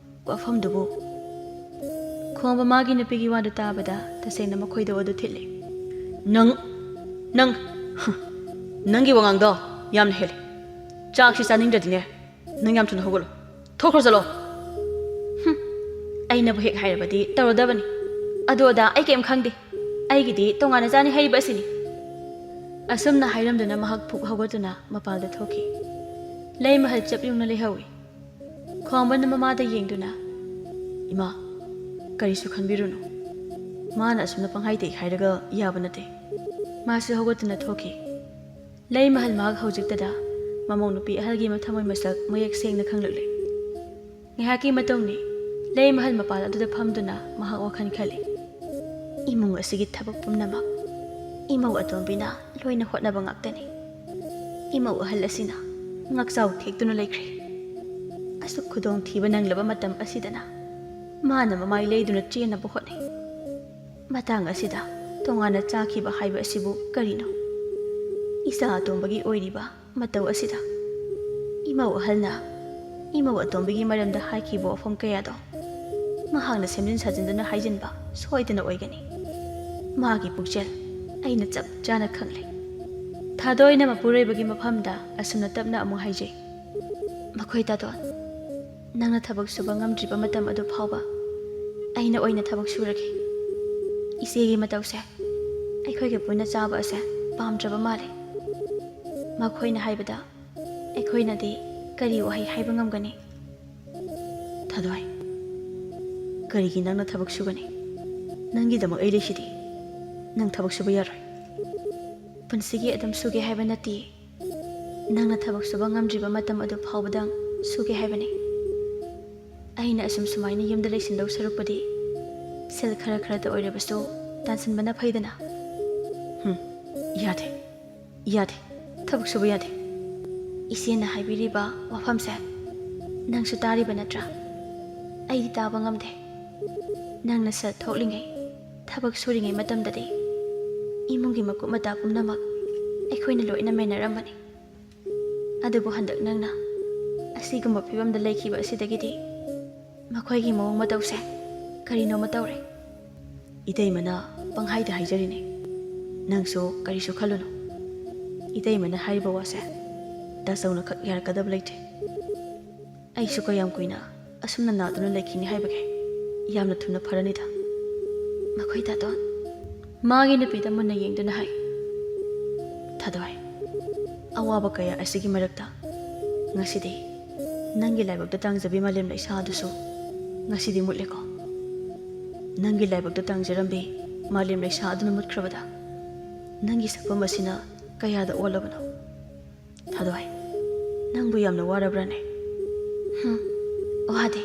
ꯋꯥꯐꯝꯗꯨꯕꯨ?" ꯈꯣꯡꯕ ꯃꯥꯒꯤ ꯅꯨꯄꯤꯒꯤ ꯋꯥꯗꯨ ꯇꯥꯕꯗ ꯇꯁꯦꯡꯅ ꯃꯈꯣꯏꯗ ꯑꯗꯨ ꯊꯤꯠꯂꯦ꯫ "ꯅꯪ, ꯅꯪ, ꯍ, ꯅꯪꯒꯤ ꯋꯥꯉꯥꯡꯗꯣ ꯌꯥꯝꯅ ꯍꯦꯜꯂꯦ꯫ ꯆꯥꯛꯁꯤ ꯆꯥꯅꯤꯡꯗ꯭ꯔꯗꯤꯅꯦ, ꯅꯪ ꯌꯥꯝ ꯊꯨꯅ ꯍꯧꯒꯠꯂꯣ꯫ ꯊꯣꯛꯈ꯭ꯔꯣ ꯆꯠꯂꯣ꯫" "ꯍꯨꯝ, ꯑꯩꯅꯕꯨ ꯍꯦꯛ ꯍꯥꯏꯔꯕꯗꯤ ꯇꯧꯔꯗꯕꯅꯤ꯫ ꯑꯗꯨ ꯑꯗꯥ ꯑꯩ ꯀꯩꯝ ꯈꯪꯗꯦ꯫ ꯑꯩꯒꯤꯗꯤ ꯇꯣꯉꯥꯟꯅ ꯆꯥꯅꯤ ꯍꯥꯏꯔꯤꯕ ꯑꯁꯤꯅꯤ꯫" ꯑꯁꯨꯝꯅ ꯍꯥꯏꯔꯝꯗꯨꯅ ꯃꯍꯥꯛ ꯐꯨꯛ ꯍꯧꯒꯠꯇꯨꯅ ꯃꯄꯥꯜꯗ ꯊꯣꯛꯈꯤ꯫ ꯂꯩꯃꯍꯜ ꯆꯞ ꯌꯨꯡꯅ ꯂꯩꯍꯧꯏ꯫ ꯈ꯭ꯋꯥꯡꯕꯅ ꯃꯃꯥꯗ ꯌꯦꯡꯗꯨꯅ, "ꯏꯃꯥ, ꯀꯔꯤꯁꯨ ꯈꯟꯕꯤꯔꯨꯅꯨ꯫ ꯃꯥꯅ ꯑꯁꯨꯝꯅ ꯄꯪꯍꯥꯏꯗ ꯍꯥꯏꯔꯒ ꯌꯥꯕ ꯅꯠꯇꯦ꯫" ꯃꯥꯁꯨ ꯍꯧꯒꯠꯇꯨꯅ ꯊꯣꯛꯈꯤ꯫ ꯂꯩꯃꯍꯜ ꯃꯍꯥꯛ ꯍꯧꯖꯤꯛꯇꯗ ꯃꯃꯧ ꯅꯨꯄꯤ ꯑꯍꯜꯒꯤ ꯃꯊꯃꯣꯏ ꯃꯁꯛ ꯃꯌꯦꯛ ꯁꯦꯡꯅ ꯈꯪꯂꯛꯂꯦ꯫ ꯉꯥꯏꯍꯥꯛꯀꯤ ꯃꯇꯨꯡꯅꯤ, ꯂꯩꯃꯍꯜ ꯃꯄꯥꯟ ꯑꯗꯨꯗ ꯐꯝꯗꯨꯅ ꯃꯍꯥꯛ ꯋꯥꯈꯜ ꯈꯜꯂꯤ꯫ "ꯏꯃꯨꯡ ꯑꯁꯤꯒꯤ ꯊꯕꯛ ꯄꯨꯝꯅꯃꯛ ꯏꯃꯧ ꯑꯇꯣꯝꯕꯤꯅ ꯂꯣꯏꯅ ꯍꯣꯠꯅꯕ ꯉꯥꯛꯇꯅꯤ꯫ ꯏꯃꯧ ꯑꯍꯜ ꯑꯁꯤꯅ ꯉꯥꯛꯆꯥꯎ ꯊꯦꯛꯇꯨꯅ ꯂꯩꯈ꯭ꯔꯦ꯫ ꯑꯁꯨꯛ ꯈꯨꯗꯣꯡꯊꯤꯕ ꯅꯪꯂꯕ ꯃꯇꯝ ꯑꯁꯤꯗꯅ ꯃꯥꯅ ꯃꯃꯥꯏ ꯂꯩꯗꯨꯅ ꯆꯦꯟꯅꯕ ꯍꯣꯠꯅꯩ꯫ ꯃꯇꯥꯡ ꯑꯁꯤꯗ ꯇꯣꯉꯥꯟꯅ ꯆꯥꯈꯤꯕ ꯍꯥꯏꯕ ꯑꯁꯤꯕꯨ ꯀꯔꯤꯅꯣ? ꯏꯆꯥ ꯑꯇꯣꯝꯕꯒꯤ ꯑꯣꯏꯔꯤꯕ ꯃꯇꯧ ꯑꯁꯤꯗ ꯏꯃꯧ ꯑꯍꯜꯅ ꯏꯃꯧ ꯑꯇꯣꯝꯕꯤꯒꯤ ꯃꯔꯝꯗ ꯍꯥꯏꯈꯤꯕ ꯋꯥꯐꯝ ꯀꯌꯥꯗꯣ ꯃꯍꯥꯛꯅ ꯁꯦꯝꯖꯤꯟ ꯁꯥꯖꯤꯟꯗꯨꯅ ꯍꯥꯏꯖꯤꯟꯕ ꯁꯣꯏꯗꯅ ꯑꯣꯏꯒꯅꯤ꯫ ꯃꯥꯒꯤ ꯄꯨꯛꯆꯦꯜ ꯑꯩꯅ ꯆꯞ ꯆꯥꯅ ꯈꯪꯂꯦ꯫" ꯊꯥꯗꯣꯏꯅ ꯃꯄꯨꯔꯣꯏꯕꯒꯤ ꯃꯐꯝꯗ ꯑꯁꯨꯝꯅ ꯇꯞꯅ ꯑꯃꯨꯛ ꯍꯥꯏꯖꯩ, "ꯃꯈꯣꯏ ꯇꯥꯗꯣꯟ, ꯅꯪꯅ ꯊꯕꯛ ꯁꯨꯕ ꯉꯝꯗ꯭ꯔꯤꯕ ꯃꯇꯝ ꯑꯗꯨ ꯐꯥꯎꯕ ꯑꯩꯅ ꯑꯣꯏꯅ ꯊꯕꯛ ꯁꯨꯔꯒꯦ꯫ ꯏꯆꯦꯒꯤ ꯃꯇꯧꯁꯦ ꯑꯩꯈꯣꯏꯒ ꯄꯨꯟꯅ ꯆꯥꯕ ꯑꯁꯦ ꯄꯥꯝꯗ꯭ꯔꯕ ꯃꯥꯜꯂꯦ꯫ ꯃꯈꯣꯏꯅ ꯍꯥꯏꯕꯗ ꯑꯩꯈꯣꯏꯅꯗꯤ ꯀꯔꯤ ꯋꯥꯍꯩ ꯍꯥꯏꯕ ꯉꯝꯒꯅꯤ?" "ꯊꯥꯗꯣꯏ, ꯀꯔꯤꯒꯤ ꯅꯪꯅ ꯊꯕꯛ ꯁꯨꯒꯅꯤ? ꯅꯪꯒꯤꯗꯃꯛ ꯑꯩ ꯂꯩꯁꯤꯗꯤ꯫ ꯅꯪ ꯊꯕꯛ ꯁꯨꯕ ꯌꯥꯔꯣꯏ꯫" "ꯄꯨꯟꯁꯤꯒꯤ ꯑꯗꯨꯝ ꯁꯨꯒꯦ ꯍꯥꯏꯕ ꯅꯠꯇꯦ꯫ ꯅꯪꯅ ꯊꯕꯛ ꯁꯨꯕ ꯉꯝꯗ꯭ꯔꯤꯕ ꯃꯇꯝ ꯑꯗꯨ ꯐꯥꯎꯕꯗꯪ ꯁꯨꯒꯦ ꯍꯥꯏꯕꯅꯤ꯫ ꯑꯩꯅ ꯑꯁꯨꯝ ꯁꯨꯃꯥꯏꯅ ꯌꯨꯝꯗ ꯂꯩꯁꯤꯟꯗꯧ ꯁꯔꯨꯛꯄꯨꯗꯤ ꯁꯦꯜ ꯈꯔ ꯈꯔꯇ ꯑꯣꯏꯔꯕꯁꯨ ꯇꯥꯟꯁꯤꯟꯕꯅ ꯐꯩꯗꯅ꯫ ꯍꯨꯝ, ꯌꯥꯗꯦ, ꯌꯥꯗꯦ, ꯊꯕꯛ ꯁꯨꯕ ꯌꯥꯗꯦ꯫ ꯏꯆꯦꯅ ꯍꯥꯏꯕꯤꯔꯤꯕ ꯋꯥꯐꯝꯁꯦ ꯅꯪꯁꯨ ꯇꯥꯔꯤꯕ ꯅꯠꯇ꯭ꯔꯥ? ꯑꯩꯗꯤ ꯇꯥꯕ ꯉꯝꯗꯦ꯫ ꯅꯪꯅ ꯁꯦꯜ ꯊꯣꯛꯂꯤꯉꯩ, ꯊꯕꯛ ꯁꯨꯔꯤꯉꯩ ꯃꯇꯝꯗꯗꯤ ꯏꯃꯨꯡꯒꯤ ꯃꯀꯨꯞ ꯃꯇꯥ ꯄꯨꯝꯅꯃꯛ ꯑꯩꯈꯣꯏꯅ ꯂꯣꯏꯅ ꯃꯦꯟꯅꯔꯝꯕꯅꯤ꯫ ꯑꯗꯨꯕꯨ ꯍꯟꯗꯛ ꯅꯪꯅ ꯑꯁꯤꯒꯨꯝꯕ ꯐꯤꯕꯝꯗ ꯂꯩꯈꯤꯕ ꯑꯁꯤꯗꯒꯤꯗꯤ ꯃꯈꯣꯏꯒꯤ ꯃꯑꯣꯡ ꯃꯇꯧꯁꯦ ꯀꯔꯤꯅꯣꯃ ꯇꯧꯔꯦ꯫ ꯏꯇꯩꯃꯅ ꯄꯪꯍꯥꯏꯗ ꯍꯥꯏꯖꯔꯤꯅꯦ꯫ ꯅꯪꯁꯨ ꯀꯔꯤꯁꯨ ꯈꯜꯂꯨꯅꯨ꯫ ꯏꯇꯩꯃꯅ ꯍꯥꯏꯔꯤꯕ ꯋꯥꯁꯦ ꯇꯥꯆꯧꯅ ꯈꯛ ꯌꯥꯔꯛꯀꯗꯕ ꯂꯩꯇꯦ꯫ ꯑꯩꯁꯨ ꯀꯌꯥꯝ ꯀꯨꯏꯅ ꯑꯁꯨꯝꯅ ꯅꯥꯗꯨꯅ ꯂꯩꯈꯤꯅꯤ ꯍꯥꯏꯕꯒꯦ? ꯌꯥꯝꯅ ꯊꯨꯅ ꯐꯔꯅꯤꯗ꯫ ꯃꯈꯣꯏ ꯇꯥꯇꯣꯟ ꯃꯥꯒꯤ ꯅꯨꯄꯤꯗ ꯃꯨꯟꯅ ꯌꯦꯡꯗꯨꯅ ꯍꯥꯏ, ꯊꯥꯗꯣꯏ, ꯑꯋꯥꯕ ꯀꯌꯥ ꯑꯁꯤꯒꯤ ꯃꯔꯛꯇ ꯉꯁꯤꯗꯤ ꯅꯪꯒꯤ ꯂꯥꯏꯕꯛꯇ ꯇꯥꯡꯖꯕꯤ ꯃꯥꯂꯦꯝ ꯂꯩꯁꯥ ꯑꯗꯨꯁꯨ ꯉꯁꯤꯗꯤ ꯃꯨꯠꯂꯦꯀꯣ꯫ ꯅꯪꯒꯤ ꯂꯥꯏꯕꯛꯇ ꯇꯥꯡꯖꯔꯝꯕꯤ ꯃꯥꯂꯦꯝ ꯂꯩꯁꯥ ꯑꯗꯨꯅ ꯃꯨꯠꯈ꯭ꯔꯕꯗ ꯅꯪꯒꯤ ꯁꯛꯐꯝ ꯑꯁꯤꯅ ꯀꯌꯥꯗ ꯑꯣꯜꯂꯕꯅꯣ? ꯊꯥꯗꯣꯏ, ꯅꯪꯕꯨ ꯌꯥꯝꯅ ꯋꯥꯔꯕ꯭ꯔꯥꯅꯦ? ꯍꯨꯝ, ꯋꯥꯗꯦ꯫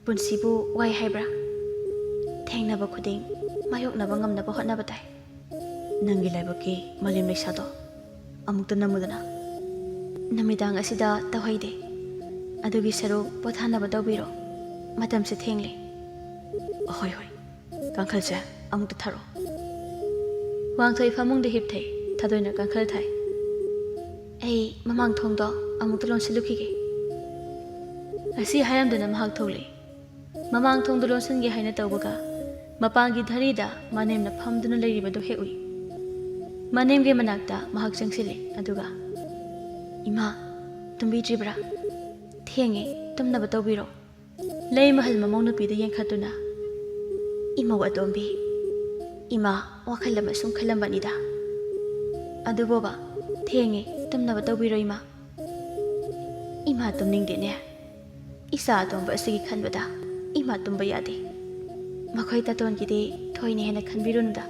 ꯄꯨꯟꯁꯤꯕꯨ ꯋꯥꯏ ꯍꯥꯏꯕ꯭ꯔꯥ? ꯊꯦꯡꯅꯕ ꯈꯨꯗꯤꯡ ꯃꯥꯌꯣꯛꯅꯕ ꯉꯝꯅꯕ ꯍꯣꯠꯅꯕ ꯇꯥꯏ꯫ ꯅꯪꯒꯤ ꯂꯥꯏꯕꯛꯀꯤ ꯃꯥꯂꯦꯝ ꯂꯩꯁꯥꯗꯣ ꯑꯃꯨꯛꯇ ꯅꯝꯃꯨꯗꯅ꯫ ꯅꯨꯃꯤꯗꯥꯡ ꯑꯁꯤꯗ ꯇꯧꯍꯩꯗꯦ꯫ ꯑꯗꯨꯒꯤ ꯁꯔꯨꯛ ꯄꯣꯊꯥꯅꯕ ꯇꯧꯕꯤꯔꯣ꯫ ꯃꯇꯝꯁꯦ ꯊꯦꯡꯂꯦ꯫ ꯍꯣꯏ, ꯍꯣꯏ꯫ ꯀꯥꯡꯈꯜꯁꯦ ꯑꯃꯨꯛꯇ ꯊꯥꯔꯣ꯫ ꯋꯥꯡꯊꯣꯏ ꯐꯃꯨꯡꯗ ꯍꯤꯞꯊꯩ꯫ ꯊꯥꯗꯣꯏꯅ ꯀꯥꯡꯈꯜ ꯊꯥꯏ꯫ ꯑꯩ ꯃꯃꯥꯡ ꯊꯣꯡꯗꯣ ꯑꯃꯨꯛꯇ ꯂꯣꯟꯁꯤꯜꯂꯨꯈꯤꯒꯦ꯫ ꯑꯁꯤ ꯍꯥꯏꯔꯝꯗꯨꯅ ꯃꯍꯥꯛ ꯊꯣꯛꯂꯛꯏ꯫ ꯃꯃꯥꯡ ꯊꯣꯡꯗꯨ ꯂꯣꯟꯁꯤꯟꯒꯦ ꯍꯥꯏꯅ ꯇꯧꯕꯒ ꯃꯄꯥꯟꯒꯤ ꯙꯔꯤꯗ ꯃꯅꯦꯝꯅ ꯐꯝꯗꯨꯅ ꯂꯩꯔꯤꯕꯗꯨ ꯍꯦꯛ ꯎꯏ꯫ ꯃꯅꯦꯝꯒꯤ ꯃꯅꯥꯛꯇ ꯃꯍꯥꯛ ꯆꯪꯁꯤꯜꯂꯤ꯫ ꯑꯗꯨꯒ, "ꯏꯃꯥ, ꯇꯨꯝꯕꯤꯗ꯭ꯔꯤꯕ꯭ꯔꯥ? ꯊꯦꯡꯉꯦ, ꯇꯨꯝꯅꯕ ꯇꯧꯕꯤꯔꯣ꯫" ꯂꯩꯃꯍꯜ ꯃꯃꯧ ꯅꯨꯄꯤꯗ ꯌꯦꯡꯈꯠꯇꯨꯅ, "ꯏꯃꯧ ꯑꯇꯣꯝꯕꯤ, ꯏꯃꯥ ꯋꯥꯈꯜ ꯑꯃ ꯁꯨꯝ ꯈꯜꯂꯝꯕꯅꯤꯗ꯫ ꯑꯗꯨꯕꯣꯕ, ꯊꯦꯡꯉꯦ, ꯇꯨꯝꯅꯕ ꯇꯧꯕꯤꯔꯣ ꯏꯃꯥ꯫" "ꯏꯃꯥ ꯇꯨꯝꯅꯤꯡꯗꯦꯅꯦ꯫ ꯏꯆꯥ ꯑꯇꯣꯝꯕ ꯑꯁꯤꯒꯤ ꯈꯟꯕꯗ ꯏꯃꯥ ꯇꯨꯝꯕ ꯌꯥꯗꯦ꯫ ꯃꯈꯣꯏ ꯇꯥꯇꯣꯟꯒꯤꯗꯤ ꯊꯣꯏꯅ ꯍꯦꯟꯅ ꯈꯟꯕꯤꯔꯨꯅꯨꯗ꯫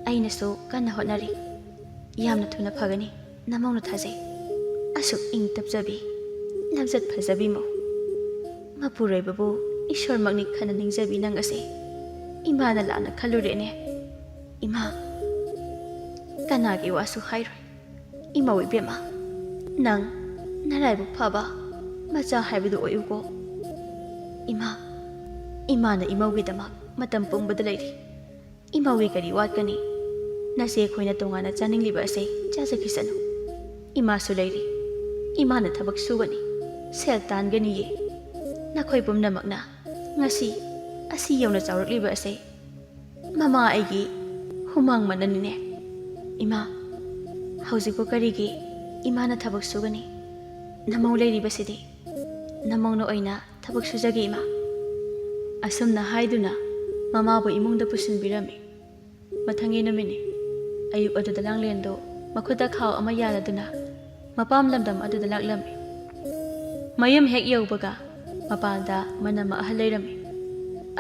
ꯑꯩꯅꯁꯨ ꯀꯟꯅ ꯍꯣꯠꯅꯔꯤ꯫ ꯌꯥꯝꯅ ꯊꯨꯅ ꯐꯒꯅꯤ꯫ ꯅꯃꯧꯅ ꯊꯥꯖꯩ꯫ ꯑꯁꯨꯛ ꯏꯪ ꯇꯞꯆꯕꯤ, ꯂꯝꯆꯠ ꯐꯖꯕꯤ ꯃꯧ꯫ ꯃꯄꯨꯔꯣꯏꯕꯕꯨ ꯏꯁꯣꯔꯃꯛꯅꯤ ꯈꯟꯅ ꯅꯤꯡꯖꯕꯤ ꯅꯪ ꯑꯁꯦ ꯏꯃꯥꯅ ꯂꯥꯟꯅ ꯈꯜꯂꯨꯔꯦꯅꯦ꯫ ꯏꯃꯥ, ꯀꯅꯥꯒꯤ ꯋꯥꯁꯨ ꯍꯥꯏꯔꯣꯏ꯫ ꯏꯃꯧ ꯏꯕꯦꯝꯃ, ꯅꯪ ꯅꯔꯥꯏꯕꯛ ꯐꯕ ꯃꯆꯥ ꯍꯥꯏꯕꯗꯨ ꯑꯣꯏꯌꯨꯀꯣ꯫ ꯏꯃꯥ, ꯏꯃꯥꯅ ꯏꯃꯧꯒꯤꯗꯃꯛ ꯃꯇꯝ ꯄꯨꯝꯕꯗ ꯂꯩꯔꯤ꯫ ꯏꯃꯧꯒꯤ ꯀꯔꯤ ꯋꯥꯠꯀꯅꯤ? ꯅꯆꯦ ꯑꯩꯈꯣꯏꯅ ꯇꯣꯉꯥꯟꯅ ꯆꯥꯅꯤꯡꯂꯤꯕ ꯑꯁꯦ ꯆꯥꯖꯈꯤꯁꯅꯨ꯫ ꯏꯃꯥꯁꯨ ꯂꯩꯔꯤ꯫ ꯏꯃꯥꯅ ꯊꯕꯛ ꯁꯨꯒꯅꯤ, ꯁꯦꯜ ꯇꯥꯟꯒꯅꯤꯌꯦ꯫ ꯅꯈꯣꯏ ꯄꯨꯝꯅꯃꯛꯅ ꯉꯁꯤ ꯑꯁꯤ ꯌꯧꯅ ꯆꯥꯎꯔꯛꯂꯤꯕ ꯑꯁꯦ ꯃꯃꯥ ꯑꯩꯒꯤ ꯍꯨꯃꯥꯡ ꯃꯅꯅꯤꯅꯦ꯫ ꯏꯃꯥ, ꯍꯧꯖꯤꯛꯄꯨ ꯀꯔꯤꯒꯤ ꯏꯃꯥꯅ ꯊꯕꯛ ꯁꯨꯒꯅꯤ? ꯅꯃꯧ ꯂꯩꯔꯤꯕꯁꯤꯗꯤ꯫ ꯅꯃꯧꯅ ꯑꯣꯏꯅ ꯊꯕꯛ ꯁꯨꯖꯒꯦ, ꯏꯃꯥ꯫ ꯑꯁꯨꯝꯅ ꯍꯥꯏꯗꯨꯅ ꯃꯃꯥꯕꯨ ꯏꯃꯨꯡꯗ ꯄꯨꯁꯤꯟꯕꯤꯔꯝꯃꯤ꯫ ꯃꯊꯪꯒꯤ ꯅꯨꯃꯤꯠꯅꯤ꯫ ꯑꯌꯨꯛ ꯑꯗꯨꯗ ꯂꯥꯡꯂꯦꯟꯗꯨ ꯃꯈꯨꯠꯇ ꯈꯥꯎ ꯑꯃ ꯌꯥꯜꯂꯗꯨꯅ ꯃꯄꯥꯝ ꯂꯝꯗꯝ ꯑꯗꯨꯗ ꯂꯥꯛꯂꯝꯃꯤ꯫ ꯃꯌꯨꯝ ꯍꯦꯛ ꯌꯧꯕꯒ ꯃꯄꯥꯟꯗ ꯃꯅꯝ ꯑꯍꯜ ꯂꯩꯔꯝꯃꯤ꯫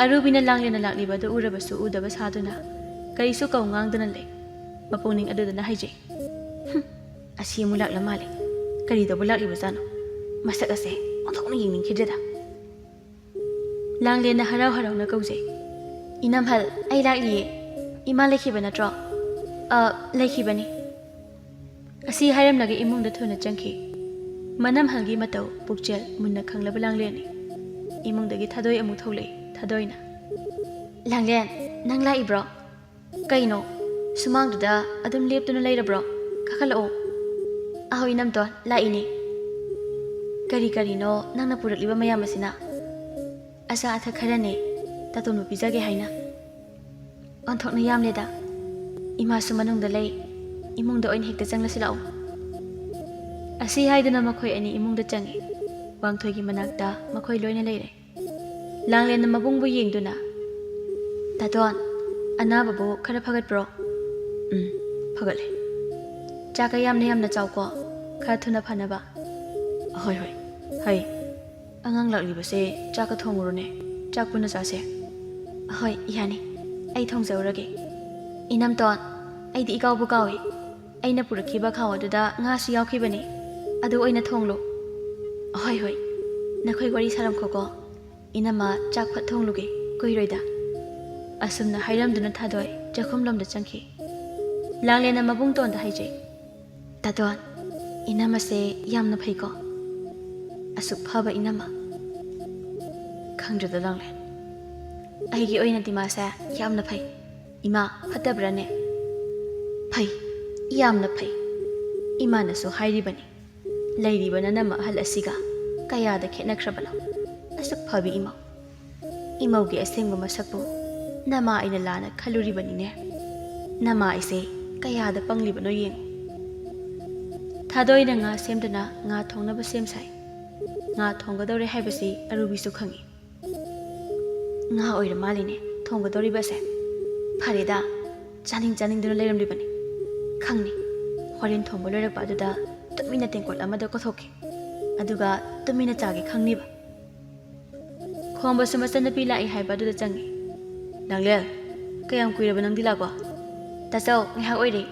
ꯑꯔꯨꯕꯤꯅ ꯂꯥꯡꯂꯦꯟꯅ ꯂꯥꯛꯂꯤꯕ ꯑꯗꯨ ꯎꯔꯕꯁꯨ ꯎꯗꯕ ꯁꯥꯗꯨꯅ ꯀꯔꯤꯁꯨ ꯀꯧ ꯉꯥꯡꯗꯅ ꯂꯩ꯫ ꯃꯄꯨꯛꯅꯤꯡ ꯑꯗꯨꯗꯅ ꯍꯥꯏꯖꯩ, "ꯍꯨꯝ, ꯑꯁꯤ ꯑꯃꯨꯛ ꯂꯥꯛꯂ ꯃꯥꯜꯂꯦ꯫ ꯀꯔꯤ ꯇꯧꯕ ꯂꯥꯛꯂꯤꯕꯖꯥꯠꯅꯣ? ꯃꯁꯛ ꯑꯁꯦ ꯑꯣꯟꯊꯣꯛꯅ ꯌꯦꯡꯅꯤꯡꯈꯤꯗ꯭ꯔꯦꯗ"꯫ ꯂꯥꯡꯂꯦꯟꯅ ꯍꯔꯥꯎ ꯍꯔꯥꯎꯅ ꯀꯧꯖꯩ, "ꯏꯅꯝꯍꯜ, ꯑꯩ ꯂꯥꯛꯂꯤꯌꯦ꯫ ꯏꯃꯥ ꯂꯩꯈꯤꯕ ꯅꯠꯇ꯭ꯔꯣ?" "ꯑ, ꯂꯩꯈꯤꯕꯅꯤ"꯫ ꯑꯁꯤ ꯍꯥꯏꯔꯝꯂꯒ ꯏꯃꯨꯡꯗ ꯊꯨꯅ ꯆꯪꯈꯤ꯫ ꯃꯅꯝꯍꯜꯒꯤ ꯃꯇꯧ ꯄꯨꯛꯆꯦꯜ ꯃꯨꯟꯅ ꯈꯪꯂꯕ ꯂꯥꯡꯂꯦꯟꯅꯤ꯫ ꯏꯃꯨꯡꯗꯒꯤ ꯊꯥꯗꯣꯏ ꯑꯃꯨꯛ ꯊꯣꯛꯂꯛꯏ, ꯊꯥꯗꯣꯏꯅ꯫ "ꯂꯥꯡꯂꯦꯟ, ꯅꯪ ꯂꯥꯛꯏꯕ꯭ꯔꯣ? ꯀꯩꯅꯣ, ꯁꯨꯃꯥꯡꯗꯨꯗ ꯑꯗꯨꯝ ꯂꯦꯞꯇꯨꯅ ꯂꯩꯔꯕ꯭ꯔꯣ? ꯀꯥꯈꯠꯂꯛꯑꯣ"꯫ "ꯑꯍꯣꯏ ꯏꯅꯝꯇꯣꯟ, ꯂꯥꯛꯏꯅꯦ"꯫ "ꯀꯔꯤ ꯀꯔꯤꯅꯣ ꯅꯪꯅ ꯄꯨꯔꯛꯂꯤꯕ ꯃꯌꯥꯝ ꯑꯁꯤꯅ?" "ꯑꯆꯥ ꯑꯊꯛ ꯈꯔꯅꯦ, ꯇꯥꯇꯣꯟꯕꯨ ꯄꯤꯖꯒꯦ ꯍꯥꯏꯅ"꯫ "ꯑꯣꯟꯊꯣꯛꯅ ꯌꯥꯝꯂꯦꯗ꯫ ꯏꯃꯥꯁꯨ ꯃꯅꯨꯡꯗ ꯂꯩ, ꯏꯃꯨꯡꯗ ꯑꯣꯏꯅ ꯍꯦꯛꯇ ꯆꯪꯂꯁꯤ ꯂꯥꯛꯑꯣ"꯫ ꯑꯁꯤ ꯍꯥꯏꯗꯨꯅ ꯃꯈꯣꯏ ꯑꯅꯤ ꯏꯃꯨꯡꯗ ꯆꯪꯉꯤ꯫ ꯋꯥꯡꯊꯣꯏꯒꯤ ꯃꯅꯥꯛꯇ ꯃꯈꯣꯏ ꯂꯣꯏꯅ ꯂꯩꯔꯦ꯫ ꯂꯥꯡꯂꯦꯟꯅ ꯃꯕꯨꯡꯕꯨ ꯌꯦꯡꯗꯨꯅ, "ꯇꯥꯇꯣꯟ, ꯑꯅꯥꯕꯕꯨ ꯈꯔ ꯐꯒꯠꯄ꯭ꯔꯣ?" "ꯎꯝ, ꯐꯒꯠꯂꯦ"꯫ "ꯆꯥꯛꯀ ꯌꯥꯝꯅ ꯌꯥꯝꯅ ꯆꯥꯎꯀꯣ, ꯈꯔ ꯊꯨꯅ ꯐꯅꯕ"꯫ "ꯍꯣꯏ, ꯍꯣꯏ, ꯍꯩ, ꯑꯉꯥꯡ ꯂꯥꯛꯂꯤꯕꯁꯦ ꯆꯥꯛꯀ ꯊꯣꯡꯉꯨꯔꯣꯅꯦ, ꯆꯥꯛ ꯄꯨꯟꯅ ꯆꯥꯁꯦ"꯫ "ꯍꯣꯏ, ꯌꯥꯅꯤ, ꯑꯩ ꯊꯣꯡꯖꯍꯧꯔꯒꯦ"꯫ "ꯏꯅꯝꯇꯣꯟ, ꯑꯩꯗꯤ ꯏꯀꯥꯎꯕꯨ ꯀꯥꯎꯏ"꯫ ꯑꯩꯅ ꯄꯨꯔꯛꯈꯤꯕ ꯈꯥꯎ ꯑꯗꯨꯗ ꯉꯥꯁꯨ ꯌꯥꯎꯈꯤꯕꯅꯤ꯫ ꯑꯗꯨ ꯑꯣꯏꯅ ꯊꯣꯡꯂꯣ꯫ ꯍꯣꯏ, ꯍꯣꯏ꯫ ꯅꯈꯣꯏ ꯋꯥꯔꯤ ꯁꯥꯔꯝꯈꯣꯀꯣ꯫ ꯏꯅꯝꯃ ꯆꯥꯛ ꯐꯠ ꯊꯣꯡꯂꯨꯒꯦ, ꯀꯨꯏꯔꯣꯏꯗ꯫ ꯑꯁꯨꯝꯅ ꯍꯥꯏꯔꯝꯗꯨꯅ ꯊꯥꯗꯣꯏ ꯆꯥꯛꯈꯨꯝꯂꯣꯝꯗ ꯆꯪꯈꯤ꯫ ꯂꯥꯡꯂꯦꯟꯅ ꯃꯕꯨꯡꯇꯣꯟꯗ ꯍꯥꯏꯖꯩ, "ꯇꯥꯇꯣꯟ, ꯏꯅꯝꯃꯁꯦ ꯌꯥꯝꯅ ꯐꯩꯀꯣ꯫ ꯑꯁꯨꯛ ꯐꯕ ꯏꯅꯝꯃ꯫ ꯈꯪꯗ꯭ꯔꯗ ꯂꯥꯡꯂꯦꯟ꯫ ꯑꯩꯒꯤ ꯑꯣꯏꯅꯗꯤ ꯃꯥꯁꯦ ꯌꯥꯝꯅ ꯐꯩ꯫ ꯏꯃꯥ, ꯐꯠꯇꯕ꯭ꯔꯥꯅꯦ?" "ꯐꯩ, ꯌꯥꯝꯅ ꯐꯩ꯫ ꯏꯃꯥꯅꯁꯨ ꯍꯥꯏꯔꯤꯕꯅꯤ, ꯂꯩꯔꯤꯕ ꯅꯅꯝꯃ ꯑꯍꯜ ꯑꯁꯤꯒ ꯀꯌꯥꯗ ꯈꯦꯠꯅꯈ꯭ꯔꯕꯅꯣ꯫ ꯑꯁꯨꯛ ꯐꯕꯤ ꯏꯃꯧ꯫ ꯏꯃꯧꯒꯤ ꯑꯁꯦꯡꯕ ꯃꯁꯛꯄꯨ ꯅꯃꯥ ꯑꯩꯅ ꯂꯥꯟꯅ ꯈꯜꯂꯨꯔꯤꯕꯅꯤꯅꯦ꯫ ꯅꯃꯥ ꯑꯩꯁꯦ ꯀꯌꯥꯗ ꯄꯪꯂꯤꯕꯅꯣ ꯌꯦꯡꯉꯨ꯫" ꯊꯥꯗꯣꯏꯅ ꯉꯥ ꯁꯦꯝꯗꯨꯅ ꯉꯥ ꯊꯣꯡꯅꯕ ꯁꯦꯝ ꯁꯥꯏ꯫ ꯉꯥ ꯊꯣꯡꯒꯗꯧꯔꯦ ꯍꯥꯏꯕꯁꯤ ꯑꯔꯨꯕꯤꯁꯨ ꯈꯪꯏ꯫ "ꯉꯥ ꯑꯣꯏꯔ ꯃꯥꯜꯂꯤꯅꯦ ꯊꯣꯡꯒꯗꯧꯔꯤꯕꯁꯦ꯫ ꯐꯔꯦꯗ, ꯆꯥꯅꯤꯡ ꯆꯥꯅꯤꯡꯗꯨꯅ ꯂꯩꯔꯝꯂꯤꯕꯅꯤ꯫ ꯈꯪꯅꯤ, ꯍꯣꯔꯦꯟ ꯊꯣꯡꯕ ꯂꯣꯏꯔꯛꯄ ꯑꯗꯨꯗ ꯇꯨꯃꯤꯟꯅ ꯇꯦꯡꯀꯣꯠ ꯑꯃꯗ ꯀꯣꯊꯣꯛꯀꯦ꯫ ꯑꯗꯨꯒ ꯇꯨꯃꯤꯟꯅ ꯆꯥꯒꯦ ꯈꯪꯅꯤꯕ꯫" ꯈꯣꯝꯕꯁꯨ ꯃꯆꯟꯅꯨꯄꯤ ꯂꯥꯛꯏ ꯍꯥꯏꯕ ꯑꯗꯨꯗ ꯆꯪꯏ꯫ "ꯂꯥꯡꯂꯦꯟ, ꯀꯌꯥꯝ ꯀꯨꯏꯔꯕ ꯅꯪꯗꯤ ꯂꯥꯛꯄ?" "ꯇꯥꯆꯧ, ꯉꯥꯏꯍꯥꯛ ꯑꯣꯏꯔꯦ꯫"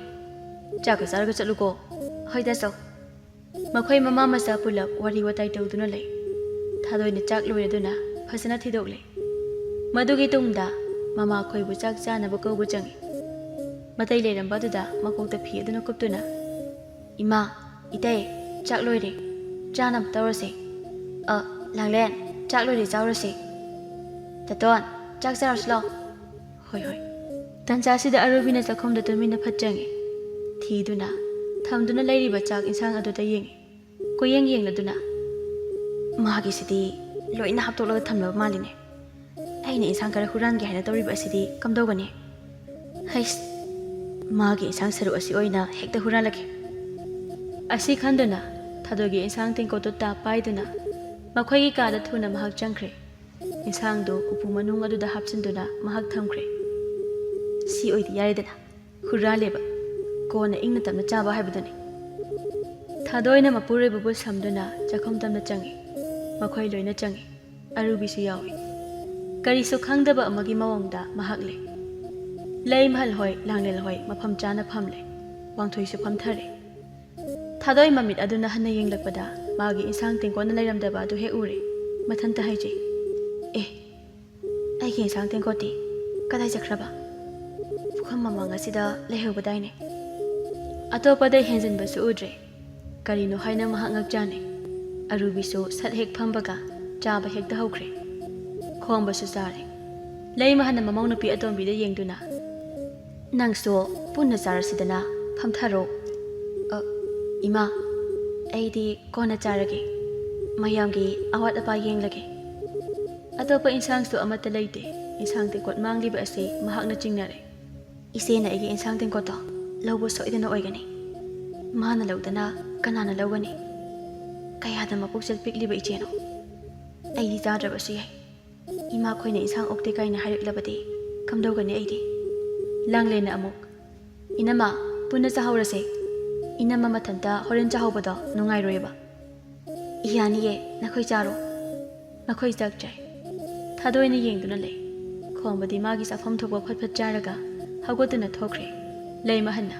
"ꯆꯥꯛꯀ ꯆꯥꯔꯒ ꯆꯠꯂꯨꯀꯣ꯫" "ꯍꯣꯏ ꯇꯥꯆꯧ꯫" ꯃꯈꯣꯏ ꯃꯃꯥ ꯃꯆꯥ ꯄꯨꯂꯞ ꯋꯥꯔꯤ ꯋꯥꯇꯥꯏ ꯇꯧꯗꯨꯅ ꯂꯩ꯫ ꯊꯥꯗꯣꯏꯅ ꯆꯥꯛ ꯂꯣꯏꯔꯗꯨꯅ ꯐꯖꯅ ꯊꯤꯗꯣꯛꯂꯦ꯫ ꯃꯗꯨꯒꯤ ꯇꯨꯡꯗ ꯃꯃꯥꯈꯣꯏꯕꯨ ꯆꯥꯛ ꯆꯥꯅꯕ ꯀꯧꯕ ꯆꯪꯏ꯫ ꯃꯇꯩ ꯂꯩꯔꯝꯕ ꯑꯗꯨꯗ ꯃꯀꯣꯛꯇ ꯐꯤ ꯑꯗꯨꯅ ꯀꯨꯞꯇꯨꯅ, "ꯏꯃꯥ, ꯏꯇꯩ, ꯆꯥꯛ ꯂꯣꯏꯔꯦ, ꯆꯥꯅꯕ ꯇꯧꯔꯁꯦ꯫ ꯑ, ꯂꯥꯡꯂꯦꯟ, ꯆꯥꯛ ꯂꯣꯏꯔꯦ, ꯆꯥꯎꯔꯁꯦ꯫ ꯇꯥꯇꯣꯟ, ꯆꯥꯛ ꯆꯥꯔꯁꯤ ꯂꯥꯎ꯫" "ꯍꯣꯏ, ꯍꯣꯏ꯫" ꯇꯟꯖꯥꯁꯤꯗ ꯑꯔꯨꯕꯤꯅ ꯆꯥꯛꯈꯨꯝꯗ ꯇꯨꯃꯤꯟꯅ ꯐꯠ ꯆꯪꯉꯤ꯫ ꯊꯤꯗꯨꯅ, ꯊꯝꯗꯨꯅ ꯂꯩꯔꯤꯕ ꯆꯥꯛ ꯏꯟꯁꯥꯡ ꯑꯗꯨꯗ ꯌꯦꯡꯉꯤ꯫ ꯀꯣꯏꯌꯦꯡ ꯌꯦꯡꯂꯗꯨꯅ, "ꯃꯥꯒꯤꯁꯤꯗꯤ ꯂꯣꯏꯅ ꯍꯥꯞꯇꯣꯛꯂꯒ ꯊꯝꯂꯕ ꯃꯥꯜꯂꯤꯅꯦ꯫ ꯑꯩꯅ ꯏꯟꯁꯥꯡ ꯈꯔ ꯍꯨꯔꯥꯟꯒꯦ ꯍꯥꯏꯅ ꯇꯧꯔꯤꯕ ꯑꯁꯤꯗꯤ ꯀꯝꯗꯧꯒꯅꯤ? ꯍꯩꯁ, ꯃꯥꯒꯤ ꯏꯟꯁꯥꯡ ꯁꯔꯨꯛ ꯑꯁꯤ ꯑꯣꯏꯅ ꯍꯦꯛꯇ ꯍꯨꯔꯥꯜꯂꯒꯦ꯫" ꯑꯁꯤ ꯈꯟꯗꯨꯅ ꯊꯥꯗꯣꯏꯒꯤ ꯏꯟꯁꯥꯡ ꯇꯦꯡꯀꯣꯠꯇꯨ ꯇꯥꯞ ꯄꯥꯏꯗꯨꯅ ꯃꯈꯣꯏꯒꯤ ꯀꯥꯗ ꯊꯨꯅ ꯃꯍꯥꯛ ꯆꯪꯈ꯭ꯔꯦ꯫ ꯏꯟꯁꯥꯡꯗꯨ ꯎꯄꯨ ꯃꯅꯨꯡ ꯑꯗꯨꯗ ꯍꯥꯞꯆꯤꯟꯗꯨꯅ ꯃꯍꯥꯛ ꯊꯝꯈ꯭ꯔꯦ꯫ ꯁꯤ ꯑꯣꯏꯗꯤ ꯌꯥꯔꯦꯗꯅ, ꯍꯨꯔꯥꯜꯂꯦꯕ, ꯀꯣꯟꯅ ꯏꯪꯅ ꯇꯞꯅ ꯆꯥꯕ ꯍꯥꯏꯕꯗꯨꯅꯤ꯫ ꯊꯥꯗꯣꯏꯅ ꯃꯄꯨꯔꯣꯏꯕꯕꯨ ꯁꯝꯗꯨꯅ ꯆꯥꯛꯈꯨꯝ ꯇꯝꯅ ꯆꯪꯏ꯫ ꯃꯈꯣꯏ ꯂꯣꯏꯅ ꯆꯪꯏ꯫ ꯑꯔꯨꯕꯤꯁꯨ ꯌꯥꯎꯏ꯫ ꯀꯔꯤꯁꯨ ꯈꯪꯗꯕ ꯑꯃꯒꯤ ꯃꯑꯣꯡꯗ ꯃꯍꯥꯛ ꯂꯩ꯫ ꯂꯩꯃꯍꯜ ꯍꯣꯏ, ꯂꯥꯡꯂꯦꯟ ꯍꯣꯏ ꯃꯐꯝ ꯆꯥꯅ ꯐꯝꯂꯦ꯫ ꯋꯥꯡꯊꯣꯏꯁꯨ ꯐꯝꯊꯔꯦ꯫ ꯊꯥꯗꯣꯏ ꯃꯃꯤꯠ ꯑꯗꯨꯅ ꯍꯟꯅ ꯌꯦꯡꯂꯛꯄꯗ ꯃꯥꯒꯤ ꯏꯟꯁꯥꯡ ꯇꯦꯡꯀꯣꯠꯅ ꯂꯩꯔꯝꯗꯕ ꯑꯗꯨ ꯍꯦꯛ ꯎꯔꯦ꯫ ꯃꯊꯟꯇ ꯍꯥꯏꯖꯩ, "ꯑꯦ, ꯑꯩꯒꯤ ꯏꯟꯁꯥꯡ ꯇꯦꯡꯀꯣꯠꯇꯤ ꯀꯗꯥꯏ ꯆꯠꯈ꯭ꯔꯕ? ꯄꯨꯈꯝ ꯃꯃꯥꯡ ꯑꯁꯤꯗ ꯂꯩꯍꯧꯕꯗꯥꯏꯅꯦ?" ꯑꯇꯣꯞꯄꯗ ꯍꯦꯟꯖꯤꯟꯕꯁꯨ ꯎꯗ꯭ꯔꯦ꯫ ꯀꯔꯤꯅꯣ ꯍꯥꯏꯅ ꯃꯍꯥꯛ ꯉꯛꯆꯥꯅꯩ꯫ ꯑꯔꯨꯕꯤꯁꯨ ꯁꯠ ꯍꯦꯛ ꯐꯝꯕꯒ ꯆꯥꯕ ꯍꯦꯛꯇ ꯍꯧꯈ꯭ꯔꯦ꯫ ꯈꯣꯝꯕꯁꯨ ꯆꯥꯔꯦ꯫ ꯂꯩꯃꯍꯟꯅ ꯃꯃꯧ ꯅꯨꯄꯤ ꯑꯇꯣꯝꯕꯤꯗ ꯌꯦꯡꯗꯨꯅ, "ꯅꯪꯁꯨ ꯄꯨꯟꯅ ꯆꯥꯔꯁꯤꯗꯅ, ꯐꯝꯊꯔꯣ꯫" "ꯑ, ꯏꯃꯥ, ꯑꯩꯗꯤ ꯀꯣꯟꯅ ꯆꯥꯔꯒꯦ꯫ ꯃꯌꯥꯝꯒꯤ ꯑꯋꯥꯠ ꯑꯄꯥ ꯌꯦꯡꯂꯒꯦ꯫ ꯑꯇꯣꯞꯄ ꯏꯟꯁꯥꯡꯁꯨ ꯑꯃꯠꯇ ꯂꯩꯇꯦ꯫ ꯏꯟꯁꯥꯡ ꯇꯦꯡꯀꯣꯠ ꯃꯥꯡꯂꯤꯕ ꯑꯁꯤ ꯃꯍꯥꯛꯅ ꯆꯤꯡꯅꯔꯦ꯫ ꯏꯆꯦꯅ ꯑꯩꯒꯤ ꯏꯟꯁꯥꯡ ꯇꯦꯡꯀꯣꯠꯇꯣ ꯂꯧꯕ ꯁꯣꯏꯗꯅ ꯑꯣꯏꯒꯅꯤ꯫ ꯃꯥꯅ ꯂꯧꯗꯅ ꯀꯅꯥꯅ ꯂꯧꯒꯅꯤ? ꯀꯌꯥꯗ ꯃꯄꯨꯛꯆꯦꯜ ꯄꯤꯛꯂꯤꯕ ꯏꯆꯦꯅꯣ? ꯑꯩꯗꯤ ꯆꯥꯗ꯭ꯔꯕꯁꯨ ꯌꯥꯏ꯫ ꯏꯃꯥꯈꯣꯏꯅ ꯏꯟꯁꯥꯡ ꯑꯣꯛꯇꯦ ꯀꯥꯏꯅ ꯍꯥꯏꯔꯛꯂꯕꯗꯤ ꯀꯝꯗꯧꯒꯅꯤ ꯑꯩꯗꯤ?" ꯂꯥꯡꯂꯦꯟꯅ ꯑꯃꯨꯛ, "ꯏꯅꯝꯃ, ꯄꯨꯟꯅ ꯆꯥꯍꯧꯔꯁꯦ꯫ ꯏꯅꯝꯃ ꯃꯊꯟꯇ ꯍꯣꯔꯦꯟ ꯆꯥꯍꯧꯕꯗꯣ ꯅꯨꯡꯉꯥꯏꯔꯣꯏꯕ꯫" "ꯌꯥꯅꯤꯌꯦ, ꯅꯈꯣꯏ ꯆꯥꯔꯣ꯫" ꯃꯈꯣꯏ ꯆꯥꯛ ꯆꯥꯏ꯫ ꯊꯥꯗꯣꯏꯅ ꯌꯦꯡꯗꯨꯅ ꯂꯩ꯫ ꯈꯣꯝꯕꯗꯤ ꯃꯥꯒꯤ ꯆꯥꯐꯝ ꯊꯣꯛꯄ ꯐꯠ ꯐꯠ ꯆꯥꯔꯒ ꯍꯧꯒꯠꯇꯨꯅ ꯊꯣꯛꯈ꯭ꯔꯦ꯫ ꯂꯩꯃꯍꯟꯅ,